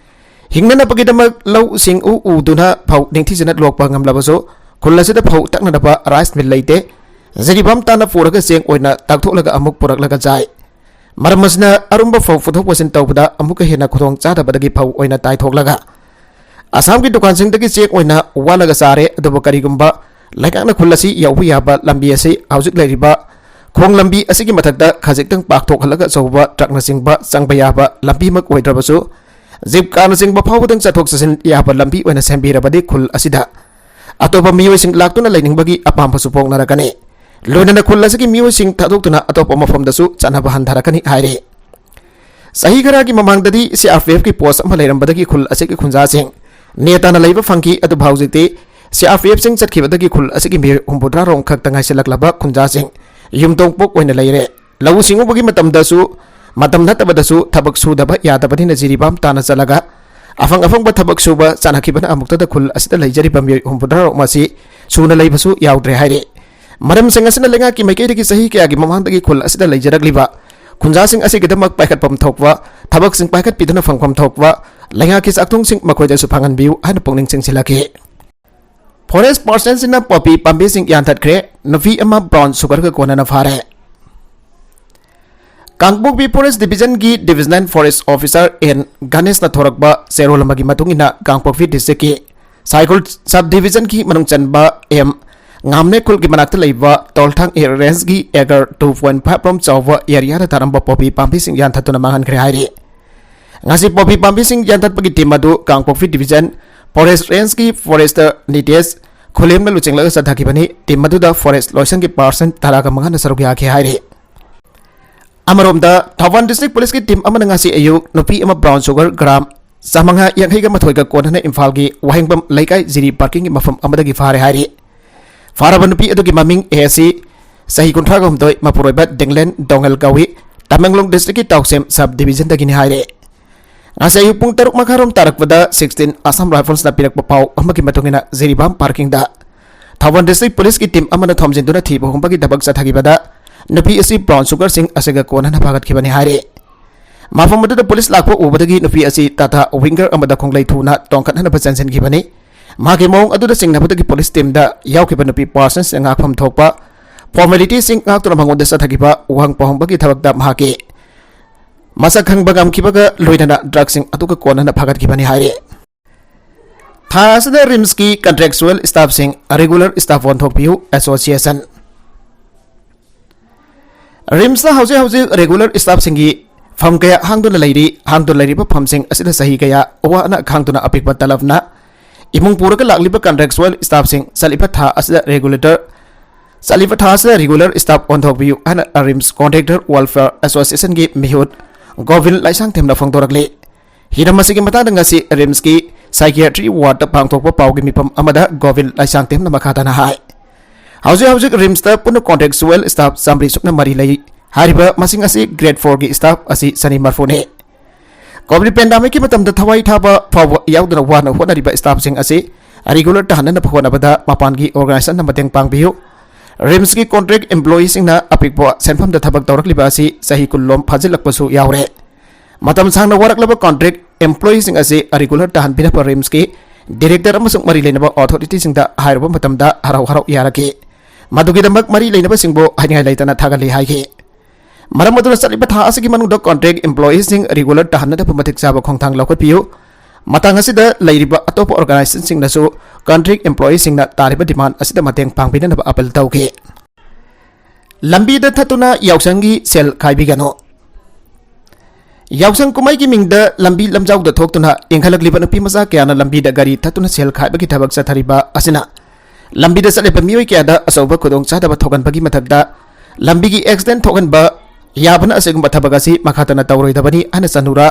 ꯍꯤꯡꯅꯅꯕꯒꯤꯗꯃꯛ ꯂꯧ ꯁꯤꯡ ꯎ ꯎꯗꯨꯅ ꯐꯧ ꯅꯤꯡꯊꯤꯖꯅ ꯂꯣꯛꯄ ꯉꯝꯂꯕꯁꯨ ꯈꯨꯜ ꯑꯁꯤꯗ ꯐꯧ ꯇꯛꯅꯅꯕ ꯔꯥꯏꯁ ꯃꯤꯜ ꯂꯩꯇꯦ꯫ ꯖꯤꯔꯤꯕꯥꯝ ꯇꯥꯟꯅ ꯄꯨꯔꯒ ꯆꯦꯡ ꯑꯣꯏꯅ ꯇꯛꯊꯣꯛꯂꯒ ꯑꯃꯨꯛ ꯄꯨꯔꯛꯂꯒ ꯆꯥꯏ꯫ ꯃꯔꯝ ꯑꯁꯤꯅ ꯑꯔꯨꯝꯕ ꯐꯧ ꯄꯨꯊꯣꯛ ꯄꯨꯁꯤꯟ ꯇꯧꯕꯗ ꯑꯃꯨꯛꯀ ꯍꯦꯟꯅ ꯈꯨꯗꯣꯡ ꯆꯥꯗꯕꯗꯒꯤ ꯐꯧ ꯑꯣꯏꯅ ꯇꯥꯏꯊꯣꯛꯂꯒ ꯑꯁꯥꯝꯒꯤ ꯗꯨꯀꯥꯟꯁꯤꯡꯗꯒꯤ ꯆꯦꯡ ꯑꯣꯏꯅ ꯋꯥꯠꯂꯒ ꯆꯥꯔꯦ꯫ ꯑꯗꯨꯕꯨ ꯀꯔꯤꯒꯨꯝꯕ ꯂꯩꯉꯥꯛꯅ ꯈꯨꯜ ꯑꯁꯤ ꯌꯧꯕ ꯌꯥꯕ ꯂꯝꯕꯤ ꯑꯁꯤ ꯍꯧꯖꯤꯛ ꯂꯩꯔꯤꯕ ꯈꯣꯡ ꯂꯝꯕꯤ ꯑꯁꯤꯒꯤ ꯃꯊꯛꯇ ꯈꯖꯤꯛꯇꯪ ꯄꯥꯛꯊꯣꯛꯍꯜꯂꯒ ꯑꯆꯧꯕ ꯇ꯭ꯔꯛꯅꯆꯤꯡꯕ ꯆꯪꯕ ꯌꯥꯕ ꯂꯝꯕꯤꯃꯛ ꯑꯣꯏꯗ꯭ꯔꯕꯁꯨ, ꯖꯤꯞ ꯀꯥꯔꯅꯆꯤꯡꯕ ꯐꯥꯎꯕꯗꯪ ꯆꯠꯊꯣꯛ ꯆꯠꯁꯤꯟ ꯌꯥꯕ ꯂꯝꯕꯤ ꯑꯣꯏꯅ ꯁꯦꯝꯕꯤꯔꯕꯗꯤ ꯈꯨꯜ ꯑꯁꯤꯗ ꯑꯇꯣꯞꯄ ꯃꯤꯑꯣꯏꯁꯤꯡ ꯂꯥꯛꯇꯨꯅ ꯂꯩꯅꯤꯡꯕꯒꯤ ꯑꯄꯥꯝꯕꯁꯨ ꯄꯣꯛꯅꯔꯛꯀꯅꯤ꯫ ꯂꯣꯏꯅꯅ ꯈꯨꯜ ꯑꯁꯤꯒꯤ ꯃꯤꯑꯣꯏꯁꯤꯡ ꯊꯥꯗꯣꯛꯇꯨꯅ ꯑꯇꯣꯞꯄ ꯃꯐꯝꯗꯁꯨ ꯆꯠꯅꯕ ꯍꯟꯊꯔꯛꯀꯅꯤ ꯍꯥꯏꯔꯤ꯫ ꯆꯍꯤ ꯈꯔꯒꯤ ꯃꯃꯥꯡꯗꯗꯤ ꯁꯤ ꯑꯥꯔ ꯄꯤ ꯑꯦꯐꯀꯤ ꯄꯣꯁ ꯑꯃ ꯂꯩꯔꯝꯕꯗꯒꯤ ꯈꯨꯜ ꯑꯁꯤꯒꯤ ꯈꯨꯟꯖꯥꯁꯤꯡ ꯅꯦ ꯇꯥꯅ ꯂꯩꯕ ꯐꯪꯈꯤ꯫ ꯑꯗꯨꯕꯨ ꯍꯧꯖꯤꯛꯇꯤ ꯁꯤ ꯑꯥꯔ ꯄꯤ ꯑꯦꯐꯁꯤꯡ ꯆꯠꯈꯤꯕꯗꯒꯤ ꯈꯨꯜ ꯑꯁꯤꯒꯤ ꯃꯤꯑꯣꯏ ꯍꯨꯝꯐꯨꯇꯔꯥ ꯔꯣꯝ ꯈꯛꯇ ꯉꯥꯏꯁꯤꯜꯂꯛꯂꯕ ꯈꯨꯟꯖꯥꯁꯤꯡ ꯌꯨꯝꯊꯣꯡ ꯄꯣꯛ ꯑꯣꯏꯅ ꯂꯩꯔꯦ꯫ ꯂꯧꯎ ꯁꯤꯡꯎꯕꯒꯤ ꯃꯇꯝꯗꯁꯨ, ꯃꯇꯝ ꯅꯠꯇꯕꯗꯁꯨ ꯊꯕꯛ ꯁꯨꯗꯕ ꯌꯥꯗꯕꯅꯤꯅ ꯖꯤꯔꯤꯕꯥꯝ ꯇꯥꯅ ꯆꯠꯂꯒ ꯑꯐꯪ ꯑꯐꯪꯕ ꯊꯕꯛ ꯁꯨꯕ ꯆꯠꯅꯈꯤꯕꯅ ꯑꯃꯨꯛꯇꯗ ꯈꯨꯜ ꯑꯁꯤꯗ ꯂꯩꯖꯔꯤꯕ ꯃꯤꯑꯣꯏ ꯍꯨꯝꯐꯨꯇꯔꯥ ꯔꯣꯝ ꯑꯁꯤ ꯁꯨꯅ ꯂꯩꯕꯁꯨ ꯌꯥꯎꯗ꯭ꯔꯦ ꯍꯥꯏꯔꯤ꯫ ꯃꯔꯝꯁꯤꯡ ꯑꯁꯤꯅ ꯂꯩꯉꯥꯛꯀꯤ ꯃꯥꯏꯀꯩꯗꯒꯤ ꯆꯍꯤ ꯀꯌꯥꯒꯤ ꯃꯃꯥꯡꯗꯒꯤ ꯈꯨꯜ ꯑꯁꯤꯗ ꯂꯩꯖꯔꯛꯂꯤꯕ ꯈꯨꯟꯖꯥꯁꯤꯡ ꯑꯁꯤꯒꯤꯗꯃꯛ ꯄꯥꯏꯈꯠꯐꯝ ꯊꯣꯛꯄ ꯊꯕꯛꯁꯤꯡ ꯄꯥꯏꯈꯠꯄꯤꯗꯨꯅ ꯐꯪꯐꯝ ꯊꯣꯛꯄ ꯂꯩꯉꯥꯛꯀꯤ ꯆꯥꯛꯊꯨꯡꯁꯤꯡ ꯃꯈꯣꯏꯗꯁꯨ ꯐꯪꯍꯟꯕꯤꯌꯨ ꯍꯥꯏꯅ ꯄꯨꯛꯅꯤꯡ ꯆꯤꯡꯁꯤꯜꯂꯛꯈꯤ꯫ ꯐꯣꯔꯦꯁ ꯄꯥꯔꯁꯟꯁꯤꯡꯅ ꯄꯣꯄꯤ ꯄꯥꯝꯕꯤꯁꯤꯡ ꯌꯥꯟꯊꯠꯈ꯭ꯔꯦ꯫ ꯅꯨꯄꯤ ꯑꯃ ꯕ꯭ꯔꯥꯎꯟ ꯁꯨꯒꯔꯒ ꯀꯣꯟꯅꯅ ꯐꯥꯔꯦ꯫ ꯀꯥꯡꯄꯣꯛꯄꯤ ꯐꯣꯔꯦꯁ ꯗꯤꯕꯤꯖꯟꯒꯤ ꯗꯤꯕꯤꯖꯅꯦꯜ ꯐꯣꯔꯦꯁ ꯑꯣꯐꯤꯁꯥꯔ ꯑꯦꯟ ꯒꯅꯦꯁꯅ ꯊꯣꯔꯛꯄ ꯆꯦꯔꯣꯜ ꯑꯃꯒꯤ ꯃꯇꯨꯡ ꯏꯟꯅ, ꯀꯥꯡꯄꯣꯛꯄꯤ ꯗꯤꯁꯇ꯭ꯔꯤꯛꯀꯤ ꯁꯥꯏꯈꯨꯜ ꯁꯕ ꯗꯤꯕꯤꯖꯟꯒꯤ ꯃꯅꯨꯡ ꯆꯟꯕ ꯑꯦꯝ ꯉꯥꯝꯅꯦ ꯈꯨꯜꯒꯤ ꯃꯅꯥꯛꯇ ꯂꯩꯕ ꯇꯣꯜꯊꯥꯡ ꯔꯦꯟꯖꯒꯤ ꯑꯦꯀꯔ two point five ꯔꯣꯝ ꯆꯥꯎꯕ ꯑꯦꯔꯤꯌꯥꯗ ꯊꯥꯔꯝꯕ ꯄꯣꯄꯤ ꯄꯥꯝꯕꯤꯁꯤꯡ ꯌꯥꯟꯊꯠꯇꯨꯅ ꯃꯥꯡꯍꯟꯈ꯭ꯔꯦ ꯍꯥꯏꯔꯤ꯫ ꯉꯁꯤ ꯄꯣꯄꯤ ꯄꯥꯝꯕꯤꯁꯤꯡ ꯌꯥꯟꯊꯠꯄꯒꯤ ꯇꯤꯝ ꯑꯗꯨ ꯀꯥꯡꯄꯣꯛꯄꯤ ꯗꯤꯕꯤꯖꯟ ꯐꯣꯔꯦꯁ ꯔꯦꯟꯖꯀꯤ ꯐꯣꯔꯦꯁꯇꯔ ꯅꯤꯇꯦꯁ ꯈꯨꯂꯦꯝꯅ ꯂꯨꯆꯤꯡꯂꯒ ꯆꯠꯊꯈꯤꯕꯅꯤ꯫ ꯇꯤꯝ ꯑꯗꯨꯗ ꯐꯣꯔꯦꯁ ꯂꯣꯏꯁꯪꯒꯤ ꯄꯥꯔꯁꯟ ꯇꯔꯥꯒ ꯃꯉꯥꯅ ꯁꯔꯨꯛ ꯌꯥꯈꯤ ꯍꯥꯏꯔꯤ꯫ ꯑꯃꯔꯣꯝꯗ, ꯊꯧꯕꯥꯜ ꯗꯤꯁꯇ꯭ꯔꯤꯛ ꯄꯨꯂꯤꯁꯀꯤ ꯇꯤꯝ ꯑꯃꯅ ꯉꯁꯤ ꯑꯌꯨꯛ ꯅꯨꯄꯤ ꯑꯃ ꯕ꯭ꯔꯥꯎꯟ ꯁꯨꯒꯔ ꯒ꯭ꯔꯥꯝ ꯆꯥꯃꯉꯥ ꯌꯥꯡꯈꯩꯒ ꯃꯥꯊꯣꯏꯒ ꯀꯣꯟꯅꯅ ꯏꯝꯐꯥꯜꯒꯤ ꯋꯥꯍꯦꯡꯕꯝ ꯂꯩꯀꯥꯏ ꯖꯤꯔꯤ ꯄꯥꯔꯀꯤꯡꯒꯤ ꯃꯐꯝ ꯑꯃꯗꯒꯤ ꯐꯥꯔꯦ ꯍꯥꯏꯔꯤ꯫ ꯐꯥꯔꯕ ꯅꯨꯄꯤ ꯑꯗꯨꯒꯤ ꯃꯃꯤꯡ ꯑꯦ ꯁꯤ, ꯆꯍꯤ ꯀꯨꯟꯊ꯭ꯔꯥꯒ ꯍꯨꯝꯗꯣꯏ, ꯃꯄꯨꯔꯣꯏꯕ ꯗꯦꯡꯂꯦꯟ ꯗꯣꯉꯦꯜ ꯀꯧꯏ꯫ ꯇꯃꯦꯡꯂꯣꯡ ꯗꯤꯁꯇ꯭ꯔꯤꯛꯀꯤ ꯇꯥꯎꯁꯦꯝ ꯁꯕ ꯗꯤꯕꯤꯖꯟꯗꯒꯤꯅꯤ ꯍꯥꯏꯔꯦ꯫ ꯉꯁꯤ ꯑꯌꯨꯛ ꯄꯨꯡ ꯇꯔꯨꯛ ꯃꯈꯥꯏꯔꯣꯝ ꯇꯥꯔꯛꯄꯗ sixteen Assam Riflesꯅ ꯄꯤꯔꯛꯄ ꯄꯥꯎ ꯑꯃꯒꯤ ꯃꯇꯨꯡ ꯏꯟꯅ, ꯖꯤꯔꯤꯕꯥꯝ ꯄꯥꯔꯀꯤꯡꯗ ꯊꯧꯕꯥꯜ ꯗꯤꯁꯇ꯭ꯔꯤꯛ ꯄꯨꯂꯤꯁꯀꯤ ꯇꯤꯝ ꯑꯃꯅ ꯊꯣꯝꯖꯤꯟꯗꯨꯅ ꯊꯤꯕ ꯍꯨꯝꯕꯒꯤ ꯊꯕꯛ ꯆꯠꯊꯈꯤꯕꯗ ꯅꯨꯄꯤ ꯑꯁꯤ ꯕ꯭ꯔꯥꯎꯟ ꯁꯨꯒꯔꯁꯤꯡ ꯑꯁꯤꯒ ꯀꯣꯟꯅꯅ ꯐꯥꯒꯠꯈꯤꯕꯅꯤ ꯍꯥꯏꯔꯤ꯫ ꯃꯐꯝ ꯑꯗꯨꯗ ꯄꯨꯂꯤꯁ ꯂꯥꯛꯄ ꯎꯕꯗꯒꯤ ꯅꯨꯄꯤ ꯑꯁꯤ ꯇꯥꯇꯥ ꯋꯤꯡꯒꯔ ꯑꯃꯗ ꯈꯣꯡꯂꯩ ꯊꯨꯅ ꯇꯣꯡꯈꯠꯅꯅꯕ ꯆꯦꯟꯁꯤꯟꯈꯤꯕꯅꯤ꯫ ꯃꯍꯥꯛꯀꯤ ꯃꯑꯣꯡ ꯑꯗꯨꯗ ꯆꯤꯡꯅꯕꯗꯒꯤ ꯄꯨꯂꯤꯁ ꯇꯤꯝꯗ ꯌꯥꯎꯈꯤꯕ ꯅꯨꯄꯤ ꯄꯥꯔꯁꯟꯁꯤꯡꯅ ꯉꯥꯛꯐꯝ ꯊꯣꯛꯄ ꯐꯣꯔꯃꯦꯂꯤꯇꯤꯁꯤꯡ ꯉꯥꯛꯇꯨꯅ ꯃꯉꯣꯟꯗ ꯆꯠꯊꯈꯤꯕ ꯋꯥꯍꯪ ꯄꯥꯎꯍꯪꯕꯒꯤ ꯊꯕꯛꯇ ꯃꯍꯥꯛꯀꯤ ꯃꯁꯛ ꯈꯪꯕ ꯉꯝꯈꯤꯕꯒ ꯂꯣꯏꯅꯅ ꯗ꯭ꯔꯒꯁꯤꯡ ꯑꯗꯨꯒ ꯀꯣꯟꯅꯅ ꯐꯥꯒꯠꯈꯤꯕꯅꯤ ꯍꯥꯏꯔꯤ꯫ ꯊꯥ ꯑꯁꯤꯗ ꯔꯤꯝꯁꯀꯤ ꯀꯟꯇ꯭ꯔꯦꯛꯆꯨꯋꯦꯜ ꯁ꯭ꯇꯥꯐꯁꯤꯡ ꯔꯤꯒꯨꯂꯔ ꯁ꯭ꯇꯥꯐ ꯑꯣꯟꯊꯣꯛꯄꯤꯌꯨ ꯑꯦꯁꯣꯁꯤꯌꯦꯁꯟ꯫ ꯔꯤꯝꯁꯇ ꯍꯧꯖꯤꯛ ꯍꯧꯖꯤꯛ ꯔꯤꯒꯨꯂꯔ ꯁ꯭ꯇꯥꯐꯁꯤꯡꯒꯤ ꯐꯝ ꯀꯌꯥ ꯍꯥꯡꯗꯨꯅ ꯂꯩꯔꯤ꯫ ꯍꯥꯡꯗꯨꯅ ꯂꯩꯔꯤꯕ ꯐꯝꯁꯤꯡ ꯑꯁꯤꯗ ꯆꯍꯤ ꯀꯌꯥ ꯋꯥꯅ ꯈꯥꯡꯗꯨꯅ ꯑꯄꯤꯛꯄ ꯇꯂꯕꯅ ꯏꯃꯨꯡ ꯄꯨꯔꯒ ꯂꯥꯛꯂꯤꯕ ꯀꯟꯇ꯭ꯔꯦꯛꯆꯨꯋꯦꯜ ꯁ꯭ꯇꯥꯐꯁꯤꯡ ꯆꯠꯂꯤꯕ ꯊꯥ ꯑꯁꯤꯗ ꯔꯤꯒꯨꯂꯦꯇꯔ ꯆꯠꯂꯤꯕ ꯊꯥ ꯑꯁꯤꯗ ꯔꯤꯒꯨꯂꯔ ꯁ꯭ꯇꯥꯐ ꯑꯣꯟꯊꯣꯛꯄꯤꯌꯨ ꯍꯥꯏꯅ ꯔꯤꯝꯁ ꯀꯣꯟꯇ꯭ꯔꯦꯛꯇꯔ ꯋꯦꯜꯐꯤꯌꯔ ꯑꯦꯁꯣꯁꯤꯌꯦꯁꯟꯒꯤ ꯃꯤꯍꯨꯠ ꯒꯣꯕꯤꯟ ꯂꯥꯏꯁꯥꯡꯊꯦꯝꯅ ꯐꯣꯡꯗꯣꯔꯛꯂꯤ꯫ ꯍꯤꯔꯝ ꯑꯁꯤꯒꯤ ꯃꯇꯥꯡꯗ ꯉꯁꯤ ꯔꯤꯝꯁꯀꯤ ꯁꯥꯏꯀꯤꯌꯥꯇ꯭ꯔꯤ ꯋꯥꯔꯗꯇ ꯄꯥꯡꯊꯣꯛꯄ ꯄꯥꯎꯒꯤ ꯃꯤꯐꯝ ꯑꯃꯗ ꯒꯣꯕꯤꯟ ꯂꯥꯏꯁꯥꯡꯊꯦꯝꯅ ꯃꯈꯥ ꯇꯥꯅ ꯍꯥꯏ, ꯍꯧꯖꯤꯛ ꯍꯧꯖꯤꯛ ꯔꯤꯝꯁꯇ ꯄꯨꯟꯅ ꯀꯣꯟꯇ꯭ꯔꯦꯛꯆꯨꯋꯦꯜ ꯁ꯭ꯇꯥꯐ ꯆꯥꯃꯔꯤ ꯁꯨꯞꯅ ꯃꯔꯤ ꯂꯩ꯫ ꯍꯥꯏꯔꯤꯕ ꯃꯁꯤꯡ ꯑꯁꯤ ꯒ꯭ꯔꯦꯗ ꯐꯣꯔꯒꯤ ꯁ꯭ꯇꯥꯐ ꯑꯁꯤ ꯆꯅꯤ ꯃꯔꯤꯐꯨꯅꯤ꯫ ꯀꯣꯚꯤꯗ ꯄꯦꯟꯗꯥꯃꯤꯛꯀꯤ ꯃꯇꯝꯗ ꯊꯋꯥꯏ ꯊꯥꯕ ꯐꯥꯎꯕ ꯌꯥꯎꯗꯅ ꯋꯥꯅ ꯍꯣꯠꯅꯔꯤꯕ ꯁ꯭ꯇꯥꯐꯁꯤꯡ ꯑꯁꯤ ꯔꯤꯒꯨꯂꯔ ꯇꯥꯍꯟꯅꯕ ꯍꯣꯠꯅꯕꯗ ꯃꯄꯥꯟꯒꯤ ꯑꯣꯔꯒꯅꯥꯏꯖꯦꯁꯟꯅ ꯃꯇꯦꯡ ꯄꯥꯡꯕꯤꯌꯨ꯫ ꯔꯤꯝꯁꯀꯤ ꯀꯣꯟꯇ꯭ꯔꯦꯛ ꯏꯝꯄ꯭ꯂꯣꯌꯤꯁꯤꯡꯅ ꯑꯄꯤꯛꯄ ꯁꯦꯟꯐꯝꯗ ꯊꯕꯛ ꯇꯧꯔꯛꯂꯤꯕ ꯑꯁꯤ ꯆꯍꯤ ꯀꯨꯟꯂꯣꯝ ꯐꯥꯖꯤꯜꯂꯛꯄꯁꯨ ꯌꯥꯎꯔꯦ꯫ ꯃꯇꯝ ꯁꯥꯡꯅ ꯋꯥꯔꯛꯂꯕ ꯀꯣꯟꯇ꯭ꯔꯦꯛ ꯏꯝꯄ꯭ꯂꯣꯌꯤꯁꯤꯡ ꯑꯁꯤ ꯔꯤꯒꯨꯂꯔ ꯇꯥꯍꯟꯕꯤꯅꯕ ꯔꯤꯝꯁꯀꯤ ꯗꯤꯔꯦꯛꯇꯔ ꯑꯃꯁꯨꯡ ꯃꯔꯤ ꯂꯩꯅꯕ ꯑꯣꯊꯣꯔꯤꯇꯤꯁꯤꯡꯗ ꯍꯥꯏꯔꯨꯕ ꯃꯇꯝꯗ ꯍꯔꯥꯎ ꯍꯔꯥꯎ ꯌꯥꯔꯛꯈꯤ꯫ ꯃꯗꯨꯒꯤꯗꯃꯛ ꯃꯔꯤ ꯂꯩꯅꯕꯁꯤꯡꯕꯨ ꯍꯥꯏꯅꯤꯡꯉꯥꯏ ꯂꯩꯇꯅ ꯊꯥꯒꯠꯂꯤ ꯍꯥꯏꯈꯤ꯫ ꯃꯔꯝ ꯑꯗꯨꯅ ꯆꯠꯂꯤꯕ ꯊꯥ ꯑꯁꯤꯒꯤ ꯃꯅꯨꯡꯗ ꯀꯣꯟꯇ꯭ꯔꯦꯛ ꯏꯝꯄ꯭ꯂꯣꯌꯤꯁꯤꯡ ꯔꯤꯒꯨꯂꯔ ꯇꯥꯍꯟꯅꯕ ꯃꯇꯤꯛ ꯆꯥꯕ ꯈꯣꯡꯊꯥꯡ ꯂꯧꯈꯠꯄꯤꯌꯨ꯫ ꯃꯇꯥꯡ ꯑꯁꯤꯗ ꯂꯩꯔꯤꯕ ꯑꯇꯣꯞꯄ ꯑꯣꯔꯒꯅꯥꯏꯖꯦꯁꯟꯁꯤꯡꯅꯁꯨ ꯀꯣꯟꯇ꯭ꯔꯦꯛ ꯏꯝꯄ꯭ꯂꯣꯌꯤꯁꯤꯡꯅ ꯇꯥꯔꯤꯕ ꯗꯤꯃꯥꯟ ꯑꯁꯤꯗ ꯃꯇꯦꯡ ꯄꯥꯡꯕꯤꯅꯅꯕ ꯑꯄꯤꯜ ꯇꯧꯈꯤ꯫ ꯂꯝꯕꯤꯗ ꯊꯠꯇꯨꯅ ꯌꯥꯎꯁꯪꯒꯤ ꯁꯦꯜ ꯈꯥꯏꯕꯤꯒꯅꯨ꯫ ꯌꯥꯎꯁꯪ ꯀꯨꯝꯍꯩꯒꯤ ꯃꯤꯡꯗ ꯂꯝꯕꯤ ꯂꯝꯖꯥꯎꯗ ꯊꯣꯛꯇꯨꯅ ꯏꯟꯈꯠꯂꯛꯂꯤꯕ ꯅꯨꯄꯤ ꯃꯆꯥ ꯀꯌꯥꯅ ꯂꯝꯕꯤꯗ ꯒꯥꯔꯤ ꯊꯠꯇꯨꯅ ꯁꯦꯜ ꯈꯥꯏꯕꯒꯤ ꯊꯕꯛ ꯆꯠꯊꯔꯤꯕ ꯑꯁꯤꯅ ꯂꯝꯕꯤꯗ ꯆꯠꯂꯤꯕ ꯃꯤꯑꯣꯏ ꯀꯌꯥꯗ ꯑꯆꯧꯕ ꯈꯨꯗꯣꯡꯆꯥꯗꯕ ꯊꯣꯛꯍꯟꯕꯒꯤ ꯃꯊꯛꯇ ꯂꯝꯕꯤꯒꯤ ꯑꯦꯛꯁꯤꯗꯦꯟ ꯊꯣꯛꯍꯟꯕ ꯌꯥꯕꯅ ꯑꯁꯤꯒꯨꯝꯕ ꯊꯕꯛ ꯑꯁꯤ ꯃꯈꯥ ꯇꯥꯅ ꯇꯧꯔꯣꯏꯗꯕꯅꯤ ꯍꯥꯏꯅ ꯆꯅꯨꯔꯥ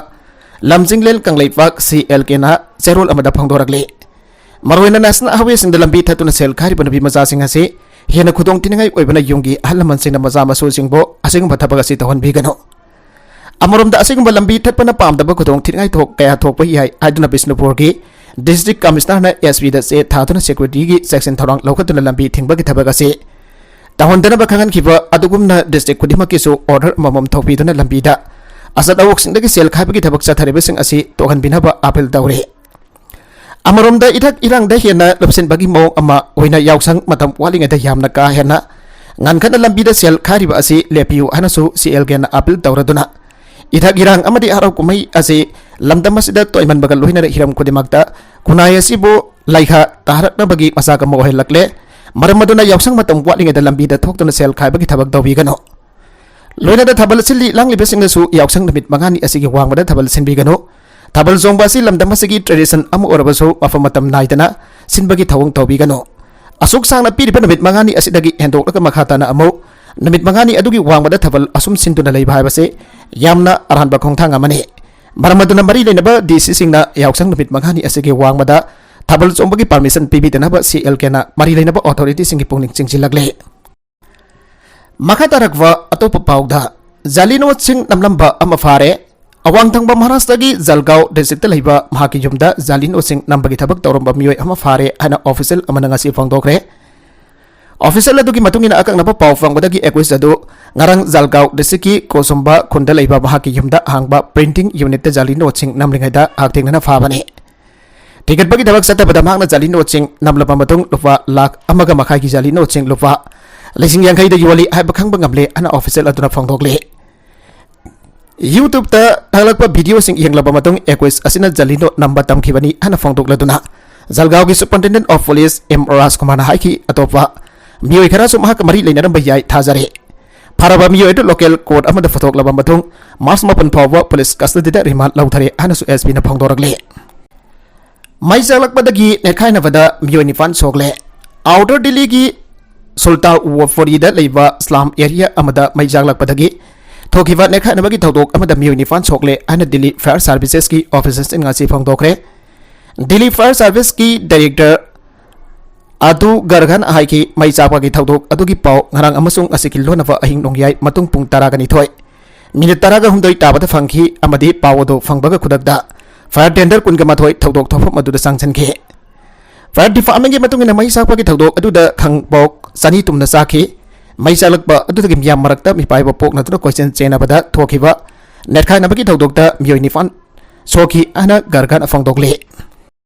ꯂꯝꯖꯤꯡꯂꯦꯟ ꯀꯪꯂꯩꯄꯥꯛ ꯁꯤ ꯑꯦꯜ ꯀꯦꯅ ꯆꯦꯔꯣꯜ ꯑꯃꯗ ꯐꯣꯡꯗꯣꯔꯛꯂꯤ꯫ ꯃꯔꯨꯑꯣꯏꯅ ꯅꯦꯁꯅꯦꯜ ꯍꯥꯏꯋꯦꯁꯤꯡꯗ ꯂꯝꯕꯤ ꯊꯠꯇꯨꯅ ꯁꯦꯜ ꯈꯥꯏꯔꯤꯕ ꯅꯨꯄꯤ ꯃꯆꯥꯁꯤꯡ ꯑꯁꯤ ꯍꯦꯟꯅ ꯈꯨꯗꯣꯡꯊꯤꯅꯤꯡꯉꯥꯏ ꯑꯣꯏꯕꯅ ꯌꯨꯝꯒꯤ ꯑꯍꯜ ꯂꯃꯟꯁꯤꯡꯅ ꯃꯆꯥ ꯃꯁꯨꯁꯤꯡꯕꯨ ꯑꯁꯤꯒꯨꯝꯕ ꯊꯕꯛ ꯑꯁꯤ ꯇꯧꯍꯟꯕꯤꯒꯅꯨ꯫ ꯑꯃꯔꯣꯝꯗ ꯑꯁꯤꯒꯨꯝꯕ ꯂꯝꯕꯤ ꯊꯠꯄꯅ ꯄꯥꯝꯗꯕ ꯈꯨꯗꯣꯡꯊꯤꯅꯤꯡꯉꯥꯏ ꯊꯣꯛ ꯀꯌꯥ ꯊꯣꯛꯄ ꯌꯥꯏ ꯍꯥꯏꯗꯨꯅ ꯕꯤꯁꯅꯨꯄꯨꯔꯒꯤ ꯗꯤꯁꯇ꯭ꯔꯤꯛ ꯀꯃꯤꯁꯅꯔꯅ ꯑꯦꯁ ꯄꯤꯗ ꯆꯦ ꯊꯥꯗꯨꯅ ꯁꯦꯀ꯭ꯌꯨꯔꯤꯇꯤꯒꯤ ꯆꯦꯛꯁꯤꯟ ꯊꯧꯔꯥꯡ ꯂꯧꯈꯠꯇꯨꯅ ꯂꯝꯕꯤ ꯊꯤꯡꯕꯒꯤ ꯊꯕꯛ ꯑꯁꯤ ꯇꯧꯍꯟꯗꯅꯕ ꯈꯪꯍꯟꯈꯤꯕ ꯑꯗꯨꯒꯨꯝꯅ ꯗꯤꯁꯇ꯭ꯔꯤꯛ ꯈꯨꯗꯤꯡꯃꯛꯀꯤꯁꯨ ꯑꯣꯔꯗꯔ ꯑꯃꯃꯝ ꯊꯣꯛꯄꯤꯗꯨꯅ ꯂꯝꯕꯤꯗ ꯑꯆꯠ ꯑꯋꯣꯛꯁꯤꯡꯗꯒꯤ ꯁꯦꯜ ꯈꯥꯏꯕꯒꯤ ꯊꯕꯛ ꯆꯠꯊꯔꯤꯕꯁꯤꯡ ꯑꯁꯤ ꯇꯣꯛꯍꯟꯕꯤꯅꯕ ꯑꯥꯄꯤꯜ ꯇꯧꯔꯤ꯫ ꯑꯃꯔꯣꯝꯗ ꯏꯊꯛ ꯏꯔꯥꯡꯗ ꯍꯦꯟꯅ ꯂꯨꯞꯁꯤꯟꯕꯒꯤ ꯃꯑꯣꯡ ꯑꯃ ꯑꯣꯏꯅ ꯌꯥꯎꯁꯪ ꯃꯇꯝ ꯋꯥꯠꯂꯤꯉꯩꯗ ꯌꯥꯝꯅ ꯀꯥ ꯍꯦꯟꯅ ꯉꯟꯈꯠꯅ ꯂꯝꯕꯤꯗ ꯁꯦꯜ ꯈꯥꯏꯔꯤꯕ ꯑꯁꯤ ꯂꯦꯞꯄꯤꯌꯨ ꯍꯥꯏꯅꯁꯨ ꯁꯤ ꯑꯦꯜ ꯀꯦꯅ ꯑꯥꯄꯤꯜ ꯇꯧꯔꯗꯨꯅ ꯏꯊꯛ ꯏꯔꯥꯡ ꯑꯃꯗꯤ ꯍꯔꯥꯎ ꯀꯨꯝꯍꯩ ꯑꯁꯤ ꯂꯝꯗꯝ ꯑꯁꯤꯗ ꯇꯣꯏꯃꯟꯕꯒ ꯂꯣꯏꯅꯅ ꯍꯤꯔꯝ ꯈꯨꯗꯤꯡꯃꯛꯇ ꯈꯨꯟꯅꯥꯏ ꯑꯁꯤꯕꯨ ꯂꯩꯈꯥ ꯇꯥꯔꯛꯅꯕꯒꯤ ꯃꯆꯥꯛ ꯑꯃ ꯑꯣꯏꯍꯜꯂꯛꯂꯦ꯫ ꯃꯔꯝ ꯑꯗꯨꯅ ꯌꯥꯎꯁꯪ ꯃꯇꯝ ꯋꯥꯠꯂꯤꯉꯩꯗ ꯂꯝꯕꯤꯗ ꯊꯣꯛꯇꯨꯅ ꯁꯦꯜ ꯈꯥꯏꯕꯒꯤ ꯊꯕꯛ ꯇꯧꯕꯤꯒꯅꯨ꯫ ꯂꯣꯏꯅꯅ ꯊꯥꯕꯜ ꯁꯤꯜꯂꯤ ꯂꯥꯡꯂꯤꯕꯁꯤꯡꯅꯁꯨ ꯌꯥꯎꯁꯪ ꯅꯨꯃꯤꯠ ꯃꯉꯥꯅꯤ ꯑꯁꯤꯒꯤ ꯋꯥꯡꯃꯗ ꯊꯥꯕꯜ ꯁꯤꯟꯕꯤꯒꯅꯨ꯫ ꯊꯥꯕꯜ ꯆꯣꯡꯕ ꯑꯁꯤ ꯂꯝꯗꯝ ꯑꯁꯤꯒꯤ tradition ꯑꯃ ꯑꯣꯏꯔꯕꯁꯨ ꯃꯐꯝ ꯃꯇꯝ ꯅꯥꯏꯗꯅ ꯁꯤꯟꯕꯒꯤ ꯊꯧꯑꯣꯡ ꯇꯧꯕꯤꯒꯅꯨ꯫ ꯑꯁꯨꯛ ꯁꯥꯡꯅ ꯄꯤꯔꯤꯕ ꯅꯨꯃꯤꯠ ꯃꯉꯥꯅꯤ ꯑꯁꯤꯗꯒꯤ ꯍꯦꯟꯗꯣꯛꯂꯒ ꯃꯈꯥ ꯇꯥꯅ ꯑꯃꯨꯛ ꯅꯨꯃꯤꯠ ꯃꯉꯥꯅꯤ ꯑꯗꯨꯒꯤ ꯋꯥꯡꯃꯗ ꯊꯥꯕꯜ ꯑꯁꯨꯝ ꯁꯤꯟꯗꯨꯅ ꯂꯩꯕ ꯍꯥꯏꯕꯁꯤ ꯌꯥꯝꯅ ꯑꯔꯥꯟꯕ ꯈꯣꯡꯊꯥꯡ ꯑꯃꯅꯤ꯫ ꯃꯔꯝ ꯑꯗꯨꯅ ꯃꯔꯤ ꯂꯩꯅꯕ ꯗꯤ ꯁꯤꯁꯤꯡꯅ ꯌꯥꯎꯁꯪ ꯅꯨꯃꯤꯠ ꯃꯉꯥꯅꯤ ꯑꯁꯤꯒꯤ ꯋꯥꯡꯃꯗ ꯊꯥꯕꯜ ꯆꯣꯡꯕꯒꯤ permission ꯄꯤꯕꯤꯗꯅꯕ ꯁꯤ ꯑꯦꯜ ꯀꯦꯅ ꯃꯔꯤ ꯂꯩꯅꯕ authorityꯁꯤꯡꯒꯤ ꯄꯨꯛꯅꯤꯡ ꯆꯤꯡꯁꯤꯜꯂꯛꯂꯤ꯫ ꯃꯈꯥ ꯇꯥꯔꯛꯄ ꯑꯇꯣꯞꯄ ꯄꯥꯎꯗ, ꯖꯥꯂꯤ ꯅꯣꯠꯁꯤꯡ ꯅꯝꯂꯝꯕ ꯑꯃ ꯐꯥꯔꯦ꯫ ꯑꯋꯥꯡ ꯊꯪꯕ ꯃꯍꯥꯔꯥꯁꯇ꯭ꯔꯒꯤ ꯖꯜꯒꯥꯎ districtꯇ ꯂꯩꯕ ꯃꯍꯥꯛꯀꯤ ꯌꯨꯝꯗ ꯖꯥꯂꯤ ꯅꯣꯠꯁꯤꯡ ꯅꯝꯕꯒꯤ ꯊꯕꯛ ꯇꯧꯔꯝꯕ ꯃꯤꯑꯣꯏ ꯑꯃ ꯐꯥꯔꯦ ꯍꯥꯏꯅ official ꯑꯃꯅ ꯉꯁꯤ ꯐꯣꯡꯗꯣꯛꯈ꯭ꯔꯦ꯫ Official ꯑꯗꯨꯒꯤ ꯃꯇꯨꯡ ꯏꯟꯅ, ꯑꯀꯛꯅꯕ ꯄꯥꯎ ꯐꯪꯕꯗꯒꯤ accused ꯑꯗꯨ ꯉꯔꯥꯡ ꯖꯜꯒꯥꯎ districtꯀꯤ ꯀꯣꯁꯨꯝꯕ ꯈꯨꯟꯗ ꯂꯩꯕ ꯃꯍꯥꯛꯀꯤ ꯌꯨꯝꯗ ꯍꯥꯡꯕ printing unitꯇ ꯖꯥꯂꯤ ꯅꯣꯠꯁꯤꯡ ꯅꯝꯂꯤꯉꯩꯗ ꯍꯛꯊꯦꯡꯅꯅ ꯐꯥꯕꯅꯤ꯫ ꯊꯤꯒꯠꯄꯒꯤ ꯊꯕꯛ ꯆꯠꯊꯕꯗ ꯃꯍꯥꯛꯅ ꯖꯥꯂꯤ ꯅꯣꯠꯁꯤꯡ ꯅꯝꯂꯕ ꯃꯇꯨꯡ ꯂꯨꯄꯥ ꯂꯥꯈ ꯑꯃꯒ ꯃꯈꯥꯏꯒꯤ ꯖꯥꯂꯤ ꯅꯣꯠꯁꯤꯡ ꯂꯨꯄꯥ ꯂꯤꯁꯤꯡ ꯌꯥꯡꯈꯩꯗ ꯌꯣꯜꯂꯤ ꯍꯥꯏꯕ ꯈꯪꯕ ꯉꯝꯂꯦ ꯍꯥꯏꯅ official ꯑꯗꯨꯅ ꯐꯣꯡꯗꯣꯛꯂꯤ꯫ YouTubeꯇ ꯊꯥꯒꯠꯂꯛꯄ videoꯁꯤꯡ ꯌꯦꯡꯂꯕ ꯃꯇꯨꯡ accused ꯑꯁꯤꯅ ꯖꯥꯂꯤ ꯅꯣꯠ ꯅꯝꯕ ꯇꯝꯈꯤꯕꯅꯤ ꯍꯥꯏꯅ ꯐꯣꯡꯗꯣꯛꯂꯗꯨꯅ ꯖꯜꯒꯥꯎꯒꯤ Superintendent of Police ꯑꯦꯝ ꯔꯥꯖꯀꯨꯃꯥꯔꯅ ꯍꯥꯏꯈꯤ꯫ ꯑꯇꯣꯞꯄ ꯃꯤꯑꯣꯏ ꯈꯔꯁꯨ ꯃꯍꯥꯛꯀ ꯃꯔꯤ ꯂꯩꯅꯔꯝꯕ ꯌꯥꯏ ꯊꯥꯖꯔꯤ꯫ ꯐꯥꯔꯕ ꯃꯤꯑꯣꯏ ꯑꯗꯨ local court ꯑꯃꯗ ꯄꯨꯊꯣꯛꯂꯕ ꯃꯇꯨꯡ March ꯃꯥꯄꯟ ꯐꯥꯎꯕ police custodyꯗ remand ꯂꯧꯊꯔꯦ ꯍꯥꯏꯅꯁꯨ S Pꯅ ꯐꯣꯡꯗꯣꯔꯛꯂꯤ꯫ ꯃꯩ ꯆꯥꯛꯂꯛꯄꯗꯒꯤ ꯅꯦꯠꯈꯥꯏꯅꯕꯗ ꯃꯤꯑꯣꯏ ꯅꯤꯄꯥꯟ ꯁꯣꯛꯂꯦ꯫ Outer Delhiꯒꯤ ꯁꯨꯜꯇꯥꯟꯄꯨꯔꯤꯗ ꯂꯩꯕ slum area ꯑꯃꯗ ꯃꯩ ꯆꯥꯛꯂꯛꯄꯗꯒꯤ ꯊꯣꯛꯈꯤꯕ ꯅꯦꯠꯈꯥꯏꯅꯕꯒꯤ ꯊꯧꯗꯣꯛ ꯑꯃꯗ ꯃꯤꯑꯣꯏ ꯅꯤꯄꯥꯟ ꯁꯣꯛꯂꯦ ꯍꯥꯏꯅ Delhi Fire Servicesꯀꯤ officersꯅ ꯉꯁꯤ ꯐꯣꯡꯗꯣꯛꯈ꯭ꯔꯦ꯫ Delhi Fire Serviceꯀꯤ director ꯑꯗꯨ ꯒꯔꯒꯟ ꯍꯥꯏꯈꯤ, ꯃꯩ ꯆꯥꯛꯄꯒꯤ ꯊꯧꯗꯣꯛ ꯑꯗꯨꯒꯤ ꯄꯥꯎ ꯉꯔꯥꯡ ꯑꯃꯁꯨꯡ ꯉꯁꯤꯒꯤ ꯂꯣꯟꯅꯕ ꯑꯍꯤꯡ ꯅꯣꯡꯌꯥꯏ ꯃꯇꯨꯡ ꯄꯨꯡ ꯇꯔꯥꯒ ꯅꯤꯊꯣꯏ minute ꯇꯔꯥꯒ ꯍꯨꯝꯗꯣꯏ ꯇꯥꯕꯗ ꯐꯪꯈꯤ ꯑꯃꯗꯤ ꯄꯥꯎ ꯑꯗꯨ ꯐꯪꯕꯒ ꯈꯨꯗꯛꯇ fire tender ꯀꯨꯟꯒ ꯃꯥꯊꯣꯏ ꯊꯧꯗꯣꯛ ꯊꯣꯛꯐꯝ ꯑꯗꯨꯗ ꯆꯪꯁꯤꯟꯈꯤ꯫ Fire departmentꯀꯤ ꯃꯇꯨꯡ ꯏꯟꯅ ꯃꯩ ꯆꯥꯛꯄꯒꯤ ꯊꯧꯗꯣꯛ ꯑꯗꯨꯗ ꯈꯪꯄꯣꯛ ꯆꯅꯤ ꯇꯨꯝꯅ ꯆꯥꯛꯈꯤ꯫ ꯃꯩ ꯆꯥꯛꯂꯛꯄ ꯑꯗꯨꯗꯒꯤ ꯃꯤꯌꯥꯝ ꯃꯔꯛꯇ ꯃꯤꯄꯥꯏꯕ ꯄꯣꯛꯅꯗꯨꯅ ꯀꯣꯏꯆꯦꯟ ꯆꯦꯟꯅꯕꯗ ꯊꯣꯛꯈꯤꯕ ꯅꯦꯠꯈꯥꯏꯅꯕꯒꯤ ꯊꯧꯗꯣꯛꯇ ꯃꯤꯑꯣꯏ ꯅꯤꯄꯥꯟ ꯁꯣꯛꯈꯤ ꯍꯥꯏꯅ ꯒꯔꯒꯟ ꯐꯣꯡꯗꯣꯛꯂꯤ꯫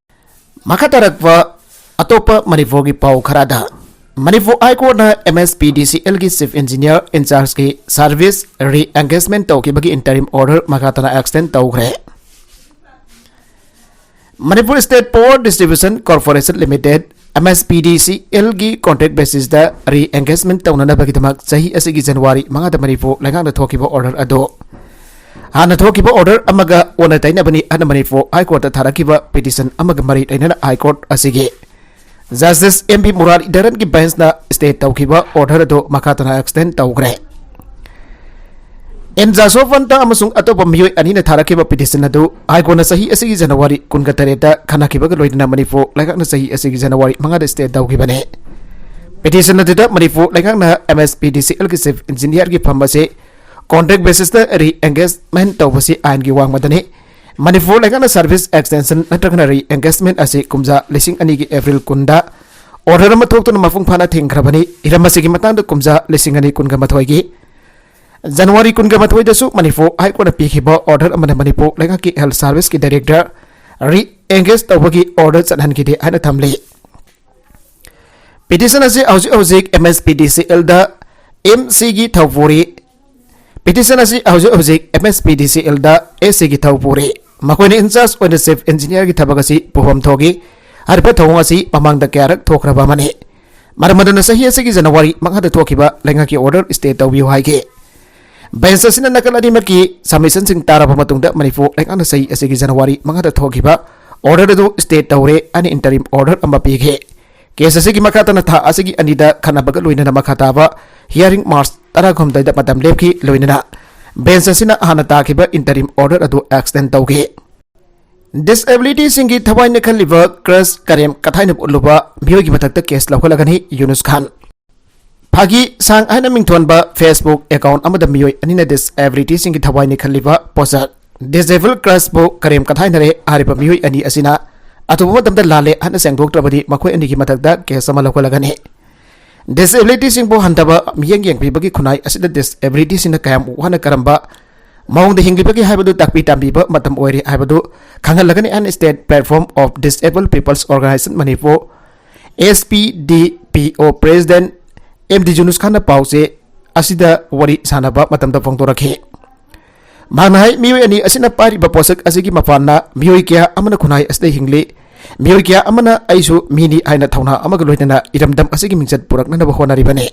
ꯃꯈꯥ ꯇꯥꯔꯛꯄ ꯑꯇꯣꯞꯄ ꯃꯅꯤꯄꯨꯔꯒꯤ ꯄꯥꯎ ꯈꯔꯗ, Manipur High Courtꯅ M S P D C Lꯒꯤ Chief Engineer in chargeꯀꯤ service re-engagement ꯇꯧꯈꯤꯕꯒꯤ interim order ꯃꯈꯥ ꯇꯥꯅ extend ꯇꯧꯈ꯭ꯔꯦ꯫ Manipur State Power Distribution Corporation Limited, M S P D C L ꯒꯤ contract basisꯇ re-engagement ꯇꯧꯅꯅꯕꯒꯤꯗꯃꯛ ꯆꯍꯤ ꯑꯁꯤꯒꯤ January ꯃꯉꯥꯗ ꯃꯅꯤꯄꯨꯔ ꯂꯩꯉꯥꯛꯅ ꯊꯣꯛꯈꯤꯕ order ꯑꯗꯨ ꯍꯥꯟꯅ ꯊꯣꯛꯈꯤꯕ order ꯑꯃꯒ ꯑꯣꯟꯅ ꯇꯩꯅꯕꯅꯤ ꯍꯥꯏꯅ ꯃꯅꯤꯄꯨꯔ High Courtꯇ ꯊꯥꯔꯛꯈꯤꯕ petition ꯑꯃꯒ ꯃꯔꯤ ꯂꯩꯅꯅ High Court ꯑꯁꯤꯒꯤ Justice M B Muralidharanꯒꯤ benchꯅ stay ꯇꯧꯈꯤꯕ order ꯑꯗꯨ ꯃꯈꯥ ꯇꯥꯅ extend ꯇꯧꯈ꯭ꯔꯦ꯫ ꯑꯦꯟ ꯖꯥꯁꯣꯕꯟꯇ ꯑꯃꯁꯨꯡ ꯑꯇꯣꯞꯄ ꯃꯤꯑꯣꯏ ꯑꯅꯤꯅ ꯊꯥꯔꯛꯈꯤꯕ petition ꯑꯗꯨ High Courtꯅ ꯆꯍꯤ ꯑꯁꯤꯒꯤ January ꯀꯨꯟꯒ ꯇꯔꯦꯠꯇ ꯈꯟꯅꯈꯤꯕꯒ ꯂꯣꯏꯅꯅ ꯃꯅꯤꯄꯨꯔ ꯂꯩꯉꯥꯛꯅ ꯆꯍꯤ ꯑꯁꯤꯒꯤ January ꯃꯉꯥꯗ stay ꯇꯧꯈꯤꯕꯅꯤ꯫ Petition ꯑꯗꯨꯗ ꯃꯅꯤꯄꯨꯔ ꯂꯩꯉꯥꯛꯅ M S P D C Lꯒꯤ chief engineerꯒꯤ ꯐꯝ ꯑꯁꯤ contract basisꯇ re-engagement ꯇꯧꯕꯁꯤ ꯑꯥꯏꯟꯒꯤ ꯋꯥꯡꯃꯗꯅꯤ꯫ ꯃꯅꯤꯄꯨꯔ ꯂꯩꯉꯥꯛꯅ service extension ꯅꯠꯇ꯭ꯔꯒꯅ re-engagement ꯑꯁꯤ ꯀꯨꯝꯖꯥ ꯂꯤꯁꯤꯡ ꯑꯅꯤꯒꯤ April ꯀꯨꯟꯗ order ꯑꯃ ꯊꯣꯛꯇꯨꯅ ꯃꯄꯨꯡ ꯐꯥꯅ ꯊꯤꯡꯈ꯭ꯔꯕꯅꯤ꯫ ꯍꯤꯔꯝ ꯑꯁꯤꯒꯤ ꯃꯇꯥꯡꯗ ꯀꯨꯝꯖꯥ ꯂꯤꯁꯤꯡ ꯑꯅꯤ ꯀꯨꯟꯒ ꯃꯥꯊꯣꯏꯒꯤ January ꯀꯨꯟꯒ ꯃꯥꯊꯣꯏꯗꯁꯨ ꯃꯅꯤꯄꯨꯔ High Courtꯅ ꯄꯤꯈꯤꯕ order ꯑꯃꯅ ꯃꯅꯤꯄꯨꯔ ꯂꯩꯉꯥꯛꯀꯤ health serviceꯀꯤ director re-engage ꯇꯧꯕꯒꯤ order ꯆꯠꯍꯟꯈꯤꯗꯦ ꯍꯥꯏꯅ ꯊꯝꯂꯤ꯫ Petition ꯑꯁꯤ ꯍꯧꯖꯤꯛ ꯍꯧꯖꯤꯛ M S P D C Lꯗ M Cꯒꯤ ꯊꯧ ꯄꯨꯔꯤ꯫ Petition ꯑꯁꯤ ꯍꯧꯖꯤꯛ ꯍꯧꯖꯤꯛ M S P D C Lꯗ A Cꯒꯤ ꯊꯧ ꯄꯨꯔꯤ꯫ ꯃꯈꯣꯏꯅ in charge ꯑꯣꯏꯅ chief engineerꯒꯤ ꯊꯕꯛ ꯑꯁꯤ ꯄꯨꯐꯝ ꯊꯣꯛꯏ꯫ ꯍꯥꯏꯔꯤꯕ ꯊꯧꯑꯣꯡ ꯑꯁꯤ ꯃꯃꯥꯡꯗ ꯀꯌꯥꯔꯛ ꯊꯣꯛꯈ꯭ꯔꯕ ꯑꯃꯅꯤ꯫ ꯃꯔꯝ ꯑꯗꯨꯅ ꯆꯍꯤ ꯑꯁꯤꯒꯤ January ꯃꯉꯥꯗ ꯊꯣꯛꯈꯤꯕ ꯂꯩꯉꯥꯛꯀꯤ order stay ꯇꯧꯕꯤꯌꯨ ꯍꯥꯏꯈꯤ꯫ Bench ꯑꯁꯤꯅ ꯅꯥꯀꯜ ꯑꯅꯤꯃꯛꯀꯤ submissionꯁꯤꯡ ꯇꯥꯔꯕ ꯃꯇꯨꯡꯗ ꯃꯅꯤꯄꯨꯔ ꯂꯩꯉꯥꯛꯅ ꯆꯍꯤ ꯑꯁꯤꯒꯤ January ꯃꯉꯥꯗ ꯊꯣꯛꯈꯤꯕ order ꯑꯗꯨ stay ꯇꯧꯔꯦ ꯍꯥꯏꯅ interim order ꯑꯃ ꯄꯤꯈꯤ꯫ Case ꯑꯁꯤꯒꯤ ꯃꯈꯥ ꯇꯥꯅ ꯊꯥ ꯑꯁꯤꯒꯤ ꯑꯅꯤꯗ ꯈꯟꯅꯕꯒ ꯂꯣꯏꯅꯅ ꯃꯈꯥ ꯇꯥꯕ hearing March ꯇꯔꯥꯍꯨꯝꯗꯣꯏꯗ ꯃꯇꯝ ꯂꯦꯞꯈꯤ꯫ ꯂꯣꯏꯅꯅ bench ꯑꯁꯤꯅ ꯍꯥꯟꯅ ꯇꯥꯈꯤꯕ interim order ꯑꯗꯨ extend ꯇꯧꯈꯤ꯫ Disabilityꯁꯤꯡꯒꯤ ꯊꯋꯥꯏꯅ ꯈꯜꯂꯤꯕ crush ꯀꯔꯦꯝ ꯀꯊꯥꯏꯅꯕ ꯎꯠꯂꯨꯕ ꯃꯤꯑꯣꯏꯒꯤ ꯃꯊꯛꯇ case ꯂꯧꯈꯠꯂꯒꯅꯤ ꯌꯨꯅꯨꯁ ꯈꯥꯟ꯫ ꯐꯥꯒꯤ ꯁꯥꯡ ꯍꯥꯏꯅ ꯃꯤꯡꯊꯣꯟꯕ Facebook account ꯑꯃꯗ ꯃꯤꯑꯣꯏ ꯑꯅꯤꯅ disabilityꯁꯤꯡꯒꯤ ꯊꯋꯥꯏꯅ ꯈꯜꯂꯤꯕ ꯄꯣꯠꯁꯛ disable crushꯄꯨ ꯀꯔꯦꯝ ꯀꯊꯥꯏꯅꯔꯦ꯫ ꯍꯥꯏꯔꯤꯕ ꯃꯤꯑꯣꯏ ꯑꯅꯤ ꯑꯁꯤꯅ ꯑꯊꯨꯕ ꯃꯇꯝꯗ ꯂꯥꯜꯂꯦ ꯍꯥꯏꯅ ꯁꯦꯡꯗꯣꯛꯇ꯭ꯔꯕꯗꯤ ꯃꯈꯣꯏ ꯑꯅꯤꯒꯤ ꯃꯊꯛꯇ case ꯑꯃ ꯂꯧꯈꯠꯂꯒꯅꯤ꯫ Disabilityꯁꯤꯡꯕꯨ ꯍꯟꯊꯕ ꯃꯤꯠꯌꯦꯡ ꯌꯦꯡꯕꯤꯕꯒꯤ ꯈꯨꯟꯅꯥꯏ ꯑꯁꯤꯗ disabilityꯁꯤꯡꯅ ꯀꯌꯥꯝ ꯋꯥꯅ ꯀꯔꯝꯕ ꯃꯑꯣꯡꯗ ꯍꯤꯡꯂꯤꯕꯒꯦ ꯍꯥꯏꯕꯗꯨ ꯇꯥꯛꯄꯤ ꯇꯝꯕꯤꯕ ꯃꯇꯝ ꯑꯣꯏꯔꯦ ꯍꯥꯏꯕꯗꯨ ꯈꯪꯍꯜꯂꯒꯅꯤ ꯍꯥꯏꯅ State Platform of Disabled People's Organisation Manipur, S P D P O, President M D ꯌꯨꯅꯨꯁ ꯈꯥꯟꯅ ꯄꯥꯎꯆꯦ ꯑꯁꯤꯗ ꯋꯥꯔꯤ ꯁꯥꯟꯅꯕ ꯃꯇꯝꯗ ꯐꯣꯡꯗꯣꯔꯛꯈꯤ꯫ ꯃꯍꯥꯛꯅ ꯍꯥꯏ, ꯃꯤꯑꯣꯏ ꯑꯅꯤ ꯑꯁꯤꯅ ꯄꯥꯏꯔꯤꯕ ꯄꯣꯠꯁꯛ ꯑꯁꯤꯒꯤ ꯃꯄꯥꯟꯅ ꯃꯤꯑꯣꯏ ꯀꯌꯥ ꯑꯃꯅ ꯈꯨꯟꯅꯥꯏ ꯑꯁꯤꯗ ꯍꯤꯡꯂꯤ꯫ ꯃꯤꯑꯣꯏ ꯀꯌꯥ ꯑꯃꯅ ꯑꯩꯁꯨ ꯃꯤꯅꯤ ꯍꯥꯏꯅ ꯊꯧꯅꯥ ꯑꯃꯒ ꯂꯣꯏꯅꯅ ꯏꯔꯝꯗꯝ ꯑꯁꯤꯒꯤ ꯃꯤꯡꯆꯠ ꯄꯨꯔꯛꯅꯅꯕ ꯍꯣꯠꯅꯔꯤꯕꯅꯤ꯫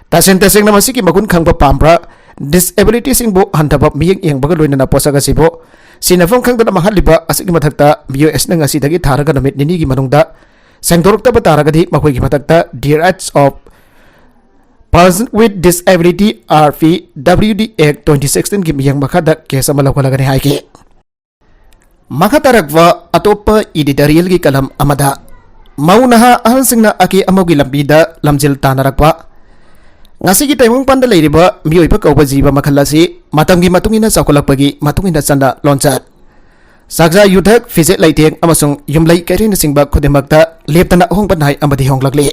ꯇꯁꯦꯡ ꯇꯁꯦꯡꯅ ꯃꯁꯤꯒꯤ ꯃꯒꯨꯟ ꯈꯪꯕ ꯄꯥꯝꯕ꯭ꯔꯥ? ꯗꯤꯁꯑꯦꯕꯤꯂꯤꯇꯤꯁꯤꯡꯕꯨ ꯍꯟꯊꯕ ꯃꯤꯠꯌꯦꯡ ꯌꯦꯡꯕꯒ ꯂꯣꯏꯅꯅ ꯄꯣꯠꯁꯛ ꯑꯁꯤꯕꯨ ꯁꯤꯟꯅꯐꯝ ꯈꯪꯗꯅ ꯃꯥꯡꯍꯜꯂꯤꯕ ꯑꯁꯤꯒꯤ ꯃꯊꯛꯇ ꯃꯤꯑꯣꯏ ꯑꯁꯤꯅ ꯉꯁꯤꯗꯒꯤ ꯊꯥꯔꯒ ꯅꯨꯃꯤꯠ ꯅꯤꯅꯤꯒꯤ ꯃꯅꯨꯡꯗ ꯁꯦꯡꯗꯣꯔꯛꯇꯕ ꯇꯥꯔꯒꯗꯤ ꯃꯈꯣꯏꯒꯤ ꯃꯊꯛꯇ The Rights of Person with Disability, R P W D Act twenty sixteen ꯒꯤ ꯃꯤꯠꯌꯦꯡ ꯃꯈꯥꯗ ꯀꯦꯁ ꯑꯃ ꯂꯧꯈꯠꯂꯒꯅꯤ ꯍꯥꯏꯈꯤ꯫ ꯃꯈꯥ ꯇꯥꯔꯛꯄ ꯑꯇꯣꯞꯄ ꯏꯗꯤꯇꯣꯔꯤꯌꯦꯜꯒꯤ ꯀꯂꯝ ꯑꯃꯗ, ꯃꯧ ꯅꯍꯥ ꯑꯍꯜꯁꯤꯡꯅ ꯑꯀꯦ ꯑꯃꯧꯒꯤ ꯂꯝꯕꯤꯗ ꯂꯝꯖꯦꯜ ꯇꯥꯟꯅꯔꯛꯄ꯫ ꯉꯁꯤꯒꯤ ꯇꯥꯏꯕꯪꯄꯥꯟꯗ ꯂꯩꯔꯤꯕ ꯃꯤꯑꯣꯏꯕ ꯀꯧꯕ ꯖꯤꯕ ꯃꯈꯜ ꯑꯁꯤ ꯃꯇꯝꯒꯤ ꯃꯇꯨꯡ ꯏꯟꯅ ꯆꯥꯎꯈꯠꯂꯛꯄꯒꯤ ꯃꯇꯨꯡ ꯏꯟꯅ ꯆꯠꯅ ꯂꯣꯟꯆꯠ, ꯆꯥꯛꯆꯥ ꯌꯨꯊꯛ, ꯐꯤꯖꯦꯠ ꯂꯩꯇꯦꯡ ꯑꯃꯁꯨꯡ ꯌꯨꯝꯂꯩ ꯀꯩꯔꯣꯏꯅꯆꯤꯡꯕ ꯈꯨꯗꯤꯡꯃꯛꯇ ꯂꯦꯞꯇꯅ ꯑꯍꯣꯡꯕ ꯅꯥꯏ ꯑꯃꯗꯤ ꯍꯣꯡꯂꯛꯂꯤ꯫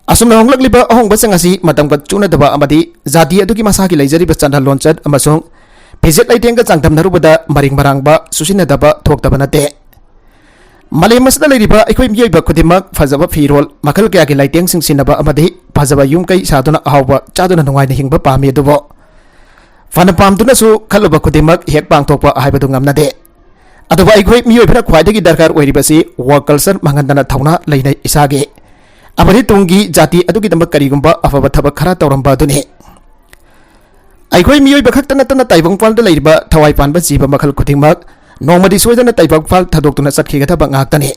ꯑꯁꯨꯝꯅ ꯍꯣꯡꯂꯛꯂꯤꯕ ꯑꯍꯣꯡꯕꯁꯤꯡ ꯑꯁꯤ ꯃꯇꯝꯒ ꯆꯨꯅꯗꯕ ꯑꯃꯗꯤ ꯖꯥꯇꯤ ꯑꯗꯨꯒꯤ ꯃꯁꯥꯒꯤ ꯂꯩꯖꯔꯤꯕ ꯆꯠꯅ ꯂꯣꯟꯆꯠ ꯑꯃꯁꯨꯡ ꯐꯤꯖꯦꯠ ꯂꯩꯇꯦꯡꯒ ꯆꯥꯡꯗꯝꯅꯔꯨꯕꯗ ꯃꯔꯤꯡ ꯃꯔꯥꯡꯕ, ꯆꯨꯁꯤꯟꯅꯗꯕ ꯊꯣꯛꯇꯕ ꯅꯠꯇꯦ꯫ ꯃꯥꯂꯦꯝ ꯑꯁꯤꯗ ꯂꯩꯔꯤꯕ ꯑꯩꯈꯣꯏ ꯃꯤꯑꯣꯏꯕ ꯈꯨꯗꯤꯡꯃꯛ ꯐꯖꯕ ꯐꯤꯔꯣꯜ, ꯃꯈꯜ ꯀꯌꯥꯒꯤ ꯂꯩꯇꯦꯡꯁꯤꯡ ꯁꯤꯖꯤꯟꯅꯕ ꯑꯃꯗꯤ ꯐꯖꯕ ꯌꯨꯝ ꯀꯩ ꯁꯥꯗꯨꯅ ꯑꯍꯥꯎꯕ ꯆꯥꯗꯨꯅ ꯅꯨꯡꯉꯥꯏꯅ ꯍꯤꯡꯕ ꯄꯥꯝꯃꯤ꯫ ꯑꯗꯨꯕꯨ ꯐꯅ ꯄꯥꯝꯗꯨꯅꯁꯨ ꯈꯜꯂꯨꯕ ꯈꯨꯗꯤꯡꯃꯛ ꯍꯦꯛ ꯄꯥꯡꯊꯣꯛꯄ ꯍꯥꯏꯕꯗꯨ ꯉꯝꯅꯗꯦ꯫ ꯑꯗꯨꯕꯨ ꯑꯩꯈꯣꯏ ꯃꯤꯑꯣꯏꯕꯅ ꯈ꯭ꯋꯥꯏꯗꯒꯤ ꯗꯔꯀꯥꯔ ꯑꯣꯏꯔꯤꯕꯁꯤ ꯋꯥꯔꯛ ꯀꯜꯆꯔ ꯃꯥꯡꯍꯟꯗꯅ ꯊꯧꯅꯥ ꯂꯩꯅ ꯏꯁꯥꯒꯤ ꯑꯃꯗꯤ ꯇꯨꯡꯒꯤ ꯖꯥꯇꯤ ꯑꯗꯨꯒꯤꯗꯃꯛ ꯀꯔꯤꯒꯨꯝꯕ ꯑꯐꯕ ꯊꯕꯛ ꯈꯔ ꯇꯧꯔꯝꯕ ꯑꯗꯨꯅꯤ꯫ ꯑꯩꯈꯣꯏ ꯃꯤꯑꯣꯏꯕ ꯈꯛꯇ ꯅꯠꯇꯅ ꯇꯥꯏꯕꯪꯄꯥꯜꯗ ꯂꯩꯔꯤꯕ ꯊꯋꯥꯏ ꯄꯥꯟꯕ ꯖꯤꯕ ꯃꯈꯜ ꯈꯨꯗꯤꯡꯃꯛ ꯅꯣꯡꯃꯗꯤ ꯁꯣꯏꯗꯅ ꯇꯥꯏꯕꯪꯄꯥꯜ ꯊꯥꯗꯣꯛꯇꯨꯅ ꯆꯠꯈꯤꯒꯗꯕ ꯉꯥꯛꯇꯅꯤ꯫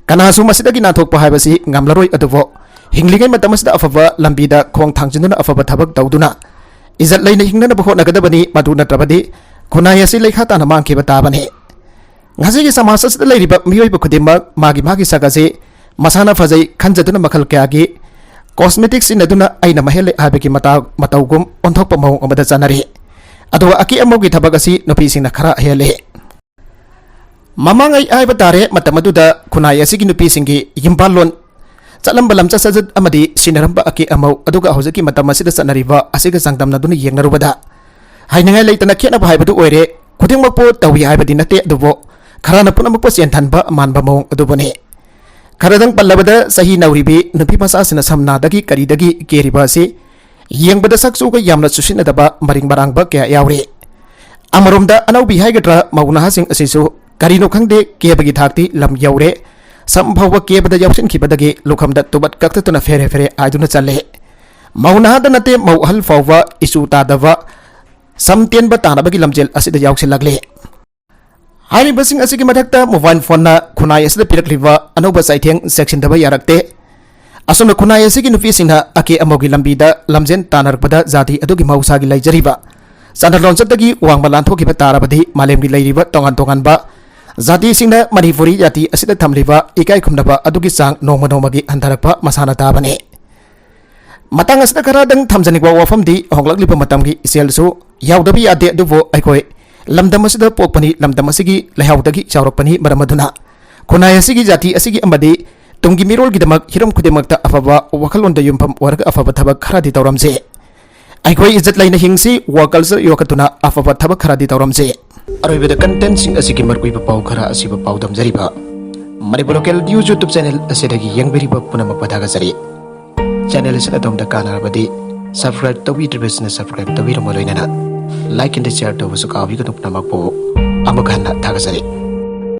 ꯀꯅꯥꯁꯨ ꯃꯁꯤꯗꯒꯤ ꯅꯥꯟꯊꯣꯛꯄ ꯍꯥꯏꯕꯁꯤ ꯉꯝꯂꯔꯣꯏ꯫ ꯑꯗꯨꯕꯨ ꯍꯤꯡꯂꯤꯉꯩ ꯃꯇꯝ ꯑꯁꯤꯗ ꯑꯐꯕ ꯂꯝꯕꯤꯗ ꯈꯣꯡ ꯊꯥꯡꯖꯤꯟꯗꯨꯅ ꯑꯐꯕ ꯊꯕꯛ ꯇꯧꯗꯨꯅ ꯏꯖꯠ ꯂꯩꯅ ꯍꯤꯡꯅꯅꯕ ꯍꯣꯠꯅꯒꯗꯕꯅꯤ꯫ ꯃꯗꯨ ꯅꯠꯇ꯭ꯔꯕꯗꯤ ꯈꯨꯟꯅꯥꯏ ꯑꯁꯤ ꯂꯩꯈꯥ ꯇꯥꯅ ꯃꯥꯡꯈꯤꯕ ꯇꯥꯕꯅꯤ꯫ ꯉꯁꯤꯒꯤ ꯁꯃꯥꯖ ꯑꯁꯤꯗ ꯂꯩꯔꯤꯕ ꯃꯤꯑꯣꯏꯕ ꯈꯨꯗꯤꯡꯃꯛ ꯃꯥꯒꯤ ꯃꯥꯒꯤ ꯁꯛ ꯑꯁꯤ ꯃꯁꯥꯅ ꯐꯖꯩ ꯈꯟꯖꯗꯨꯅ ꯃꯈꯜ ꯀꯌꯥꯒꯤ ꯀꯣꯁꯃꯦꯇꯤꯛ ꯁꯤꯖꯤꯟꯅꯗꯨꯅ ꯑꯩꯅ ꯃꯍꯦꯜꯂꯦ ꯍꯥꯏꯕꯒꯤ ꯃꯇꯥ-, ꯃꯇꯧꯒꯨꯝ ꯑꯣꯟꯊꯣꯛꯄ ꯃꯑꯣꯡ ꯑꯃꯗ ꯆꯠꯅꯔꯤ꯫ ꯑꯗꯨꯒ ꯑꯀꯦ ꯑꯃꯧꯒꯤ ꯊꯕꯛ ꯑꯁꯤ ꯅꯨꯄꯤꯁꯤꯡꯅ ꯈꯔ ꯍꯦꯜꯂꯤ꯫ ꯃꯃꯥꯡꯉꯩ ꯍꯥꯏꯕ ꯇꯥꯔꯦ, ꯃꯇꯝ ꯑꯗꯨꯗ ꯈꯨꯟꯅꯥꯏ ꯑꯁꯤꯒꯤ ꯅꯨꯄꯤꯁꯤꯡꯒꯤ ꯌꯨꯝꯕꯥꯜꯂꯣꯟ, ꯆꯠꯂꯝꯕ ꯂꯝꯆꯠ ꯁꯥꯖꯠ ꯑꯃꯗꯤ ꯁꯤꯟꯅꯔꯝꯕ ꯑꯀꯦ ꯑꯃꯧ ꯑꯗꯨꯒ ꯍꯧꯖꯤꯛꯀꯤ ꯃꯇꯝ ꯑꯁꯤꯗ ꯆꯠꯅꯔꯤꯕ ꯑꯁꯤꯒ ꯆꯥꯡꯗꯝꯅꯗꯨꯅ ꯌꯦꯡꯅꯔꯨꯕꯗ ꯍꯥꯏꯅꯤꯡꯉꯥꯏ ꯂꯩꯇꯅ ꯈꯦꯠꯅꯕ ꯍꯥꯏꯕꯗꯨ ꯑꯣꯏꯔꯦ꯫ ꯈꯨꯗꯤꯡꯃꯛꯄꯨ ꯇꯧꯏ ꯍꯥꯏꯕꯗꯤ ꯅꯠꯇꯦ, ꯑꯗꯨꯕꯨ ꯈꯔꯅ ꯄꯨꯝꯅꯃꯛꯄꯨ ꯆꯦꯟꯊꯟꯕ ꯃꯥꯟꯕ ꯃꯑꯣꯡ ꯑꯗꯨꯕꯨꯅꯤ꯫ ꯈꯔꯗꯪ ꯄꯜꯂꯕꯗ, ꯆꯍꯤ ꯅꯧꯔꯤꯕꯤ ꯅꯨꯄꯤ ꯃꯆꯥꯁꯤꯡꯅ ꯁꯝꯅꯥꯗꯒꯤ ꯀꯔꯤꯗꯒꯤ ꯀꯦꯔꯤꯕ ꯑꯁꯤ ꯌꯦꯡꯕꯗ ꯁꯛ ꯆꯨꯒ ꯌꯥꯝꯅ ꯆꯨꯁꯤꯟꯅꯗꯕ ꯃꯔꯤꯡ ꯃꯔꯥꯡꯕ ꯀꯌꯥ ꯌꯥꯎꯔꯤ꯫ ꯑꯃꯔꯣꯝꯗ ꯑꯅꯧꯕꯤ ꯍꯥꯏꯒꯗ꯭ꯔꯥ, ꯃꯧ ꯅꯍꯥꯁꯤꯡ ꯑꯁꯤꯁꯨ ꯀꯔꯤꯅꯣ ꯈꯪꯗꯦ, ꯀꯦꯕꯒꯤ ꯊꯥꯛꯇꯤ ꯂꯝ ꯌꯧꯔꯦ꯫ ꯁꯝ ꯐꯥꯎꯕ ꯀꯦꯕꯗ ꯌꯥꯎꯁꯤꯟꯈꯤꯕꯗꯒꯤ ꯂꯨꯈꯝꯗ ꯇꯨꯕꯠ ꯀꯛꯇꯠꯇꯨꯅ ꯐꯦꯔꯦ ꯐꯦꯔꯦ ꯍꯥꯏꯗꯨꯅ ꯆꯠꯂꯦ꯫ ꯃꯧ ꯅꯍꯥꯗ ꯅꯠꯇꯦ, ꯃꯧ ꯑꯍꯜ ꯐꯥꯎꯕ ꯏꯆꯨ ꯇꯥꯗꯕ, ꯁꯝ ꯇꯦꯟꯕ ꯇꯥꯅꯕꯒꯤ ꯂꯝꯖꯦꯜ ꯑꯁꯤꯗ ꯌꯥꯎꯁꯤꯜꯂꯛꯂꯦ꯫ ꯍꯥꯏꯔꯤꯕꯁꯤꯡ ꯑꯁꯤꯒꯤ ꯃꯊꯛꯇ mobile phoneꯅ ꯈꯨꯟꯅꯥꯏ ꯑꯁꯤꯗ ꯄꯤꯔꯛꯂꯤꯕ ꯑꯅꯧꯕ ꯆꯩꯊꯦꯡ ꯆꯦꯛꯁꯤꯟꯗꯕ ꯌꯥꯔꯛꯇꯦ꯫ ꯑꯁꯨꯝꯅ ꯈꯨꯟꯅꯥꯏ ꯑꯁꯤꯒꯤ ꯅꯨꯄꯤꯁꯤꯡꯅ ꯑꯀꯦ ꯑꯃꯧꯒꯤ ꯂꯝꯕꯤꯗ ꯂꯝꯖꯦꯟ ꯇꯥꯟꯅꯔꯛꯄꯗ ꯖꯥꯇꯤ ꯑꯗꯨꯒꯤ ꯃꯍꯧꯁꯥꯒꯤ ꯂꯩꯖꯔꯤꯕ ꯆꯠꯅ ꯂꯣꯟꯆꯠꯇꯒꯤ ꯋꯥꯡꯃ ꯂꯥꯟꯊꯣꯛꯈꯤꯕ ꯇꯥꯔꯕꯗꯤ ꯃꯥꯂꯦꯝꯒꯤ ꯂꯩꯔꯤꯕ ꯇꯣꯉꯥꯟ ꯇꯣꯉꯥꯟꯕ ꯖꯥꯇꯤꯁꯤꯡꯅ ꯃꯅꯤꯄꯨꯔꯤ ꯖꯥꯇꯤ ꯑꯁꯤꯗ ꯊꯝꯂꯤꯕ ꯏꯀꯥꯏ ꯈꯨꯝꯅꯕ ꯑꯗꯨꯒꯤ ꯆꯥꯡ ꯅꯣꯡꯃ ꯅꯣꯡꯃꯒꯤ ꯍꯟꯊꯔꯛꯄ ꯃꯁꯥꯅ ꯇꯥꯕꯅꯤ꯫ ꯃꯇꯥꯡ ꯑꯁꯤꯗ ꯈꯔꯗꯪ ꯊꯝꯖꯅꯤꯡꯕ ꯋꯥꯐꯝꯗꯤ, ꯍꯣꯡꯂꯛꯂꯤꯕ ꯃꯇꯝꯒꯤ ꯏꯆꯦꯜꯁꯨ ꯌꯥꯎꯗꯕ ꯌꯥꯗꯦ, ꯑꯗꯨꯕꯨ ꯑꯩꯈꯣꯏ ꯂꯝꯗꯝ ꯑꯁꯤꯗ ꯄꯣꯛꯄꯅꯤ, ꯂꯝꯗꯝ ꯑꯁꯤꯒꯤ ꯂꯩꯍꯥꯎꯗꯒꯤ ꯆꯥꯎꯔꯛꯄꯅꯤ, ꯃꯔꯝ ꯑꯗꯨꯅ ꯈꯨꯟꯅꯥꯏ ꯑꯁꯤꯒꯤ, ꯖꯥꯇꯤ ꯑꯁꯤꯒꯤ ꯑꯃꯗꯤ ꯇꯨꯡꯒꯤ ꯃꯤꯔꯣꯜꯒꯤꯗꯃꯛ ꯍꯤꯔꯝ ꯈꯨꯗꯤꯡꯃꯛꯇ ꯑꯐꯕ ꯋꯥꯈꯜꯂꯣꯟꯗ ꯌꯨꯝꯐꯝ ꯑꯣꯏꯔꯒ ꯑꯐꯕ ꯊꯕꯛ ꯈꯔꯗꯤ ꯇꯧꯔꯝꯁꯤ꯫ ꯑꯩꯈꯣꯏ ꯏꯖꯠ ꯂꯩꯅ ꯍꯤꯡꯁꯤ, ꯋꯥ ꯀꯜꯆꯔ ꯌꯣꯛꯈꯠꯇꯨꯅ ꯑꯐꯕ ꯊꯕꯛ ꯈꯔꯗꯤ ꯇꯧꯔꯝꯁꯤ꯫ ꯑꯔꯣꯏꯕꯗ contentꯁꯤꯡ ꯑꯁꯤꯒꯤ ꯃꯔꯨꯑꯣꯏꯕ ꯄꯥꯎ ꯈꯔ ꯑꯁꯤꯕꯨ ꯄꯥꯎꯗꯝꯖꯔꯤꯕ Manipur Local News YouTube channel ꯑꯁꯤꯗꯒꯤ ꯌꯦꯡꯕꯤꯔꯤꯕ ꯄꯨꯝꯅꯃꯛꯄꯨ ꯊꯥꯒꯠꯆꯔꯤ꯫ Channel ꯑꯁꯤꯅ ꯑꯗꯣꯝꯗ ꯀꯥꯟꯅꯔꯕꯗꯤ subscribe ꯇꯧꯕꯤꯗ꯭ꯔꯤꯕꯁꯤꯡꯅ subscribe ꯇꯧꯕꯤꯔꯝꯕ ꯂꯣꯏꯅꯅ like and share ꯇꯧꯕꯁꯨ ꯀꯥꯎꯕꯤꯒꯅꯨ꯫ ꯄꯨꯝꯅꯃꯛꯄꯨ ꯑꯃꯨꯛ ꯍꯟꯅ ꯊꯥꯒꯠꯆꯔꯤ꯫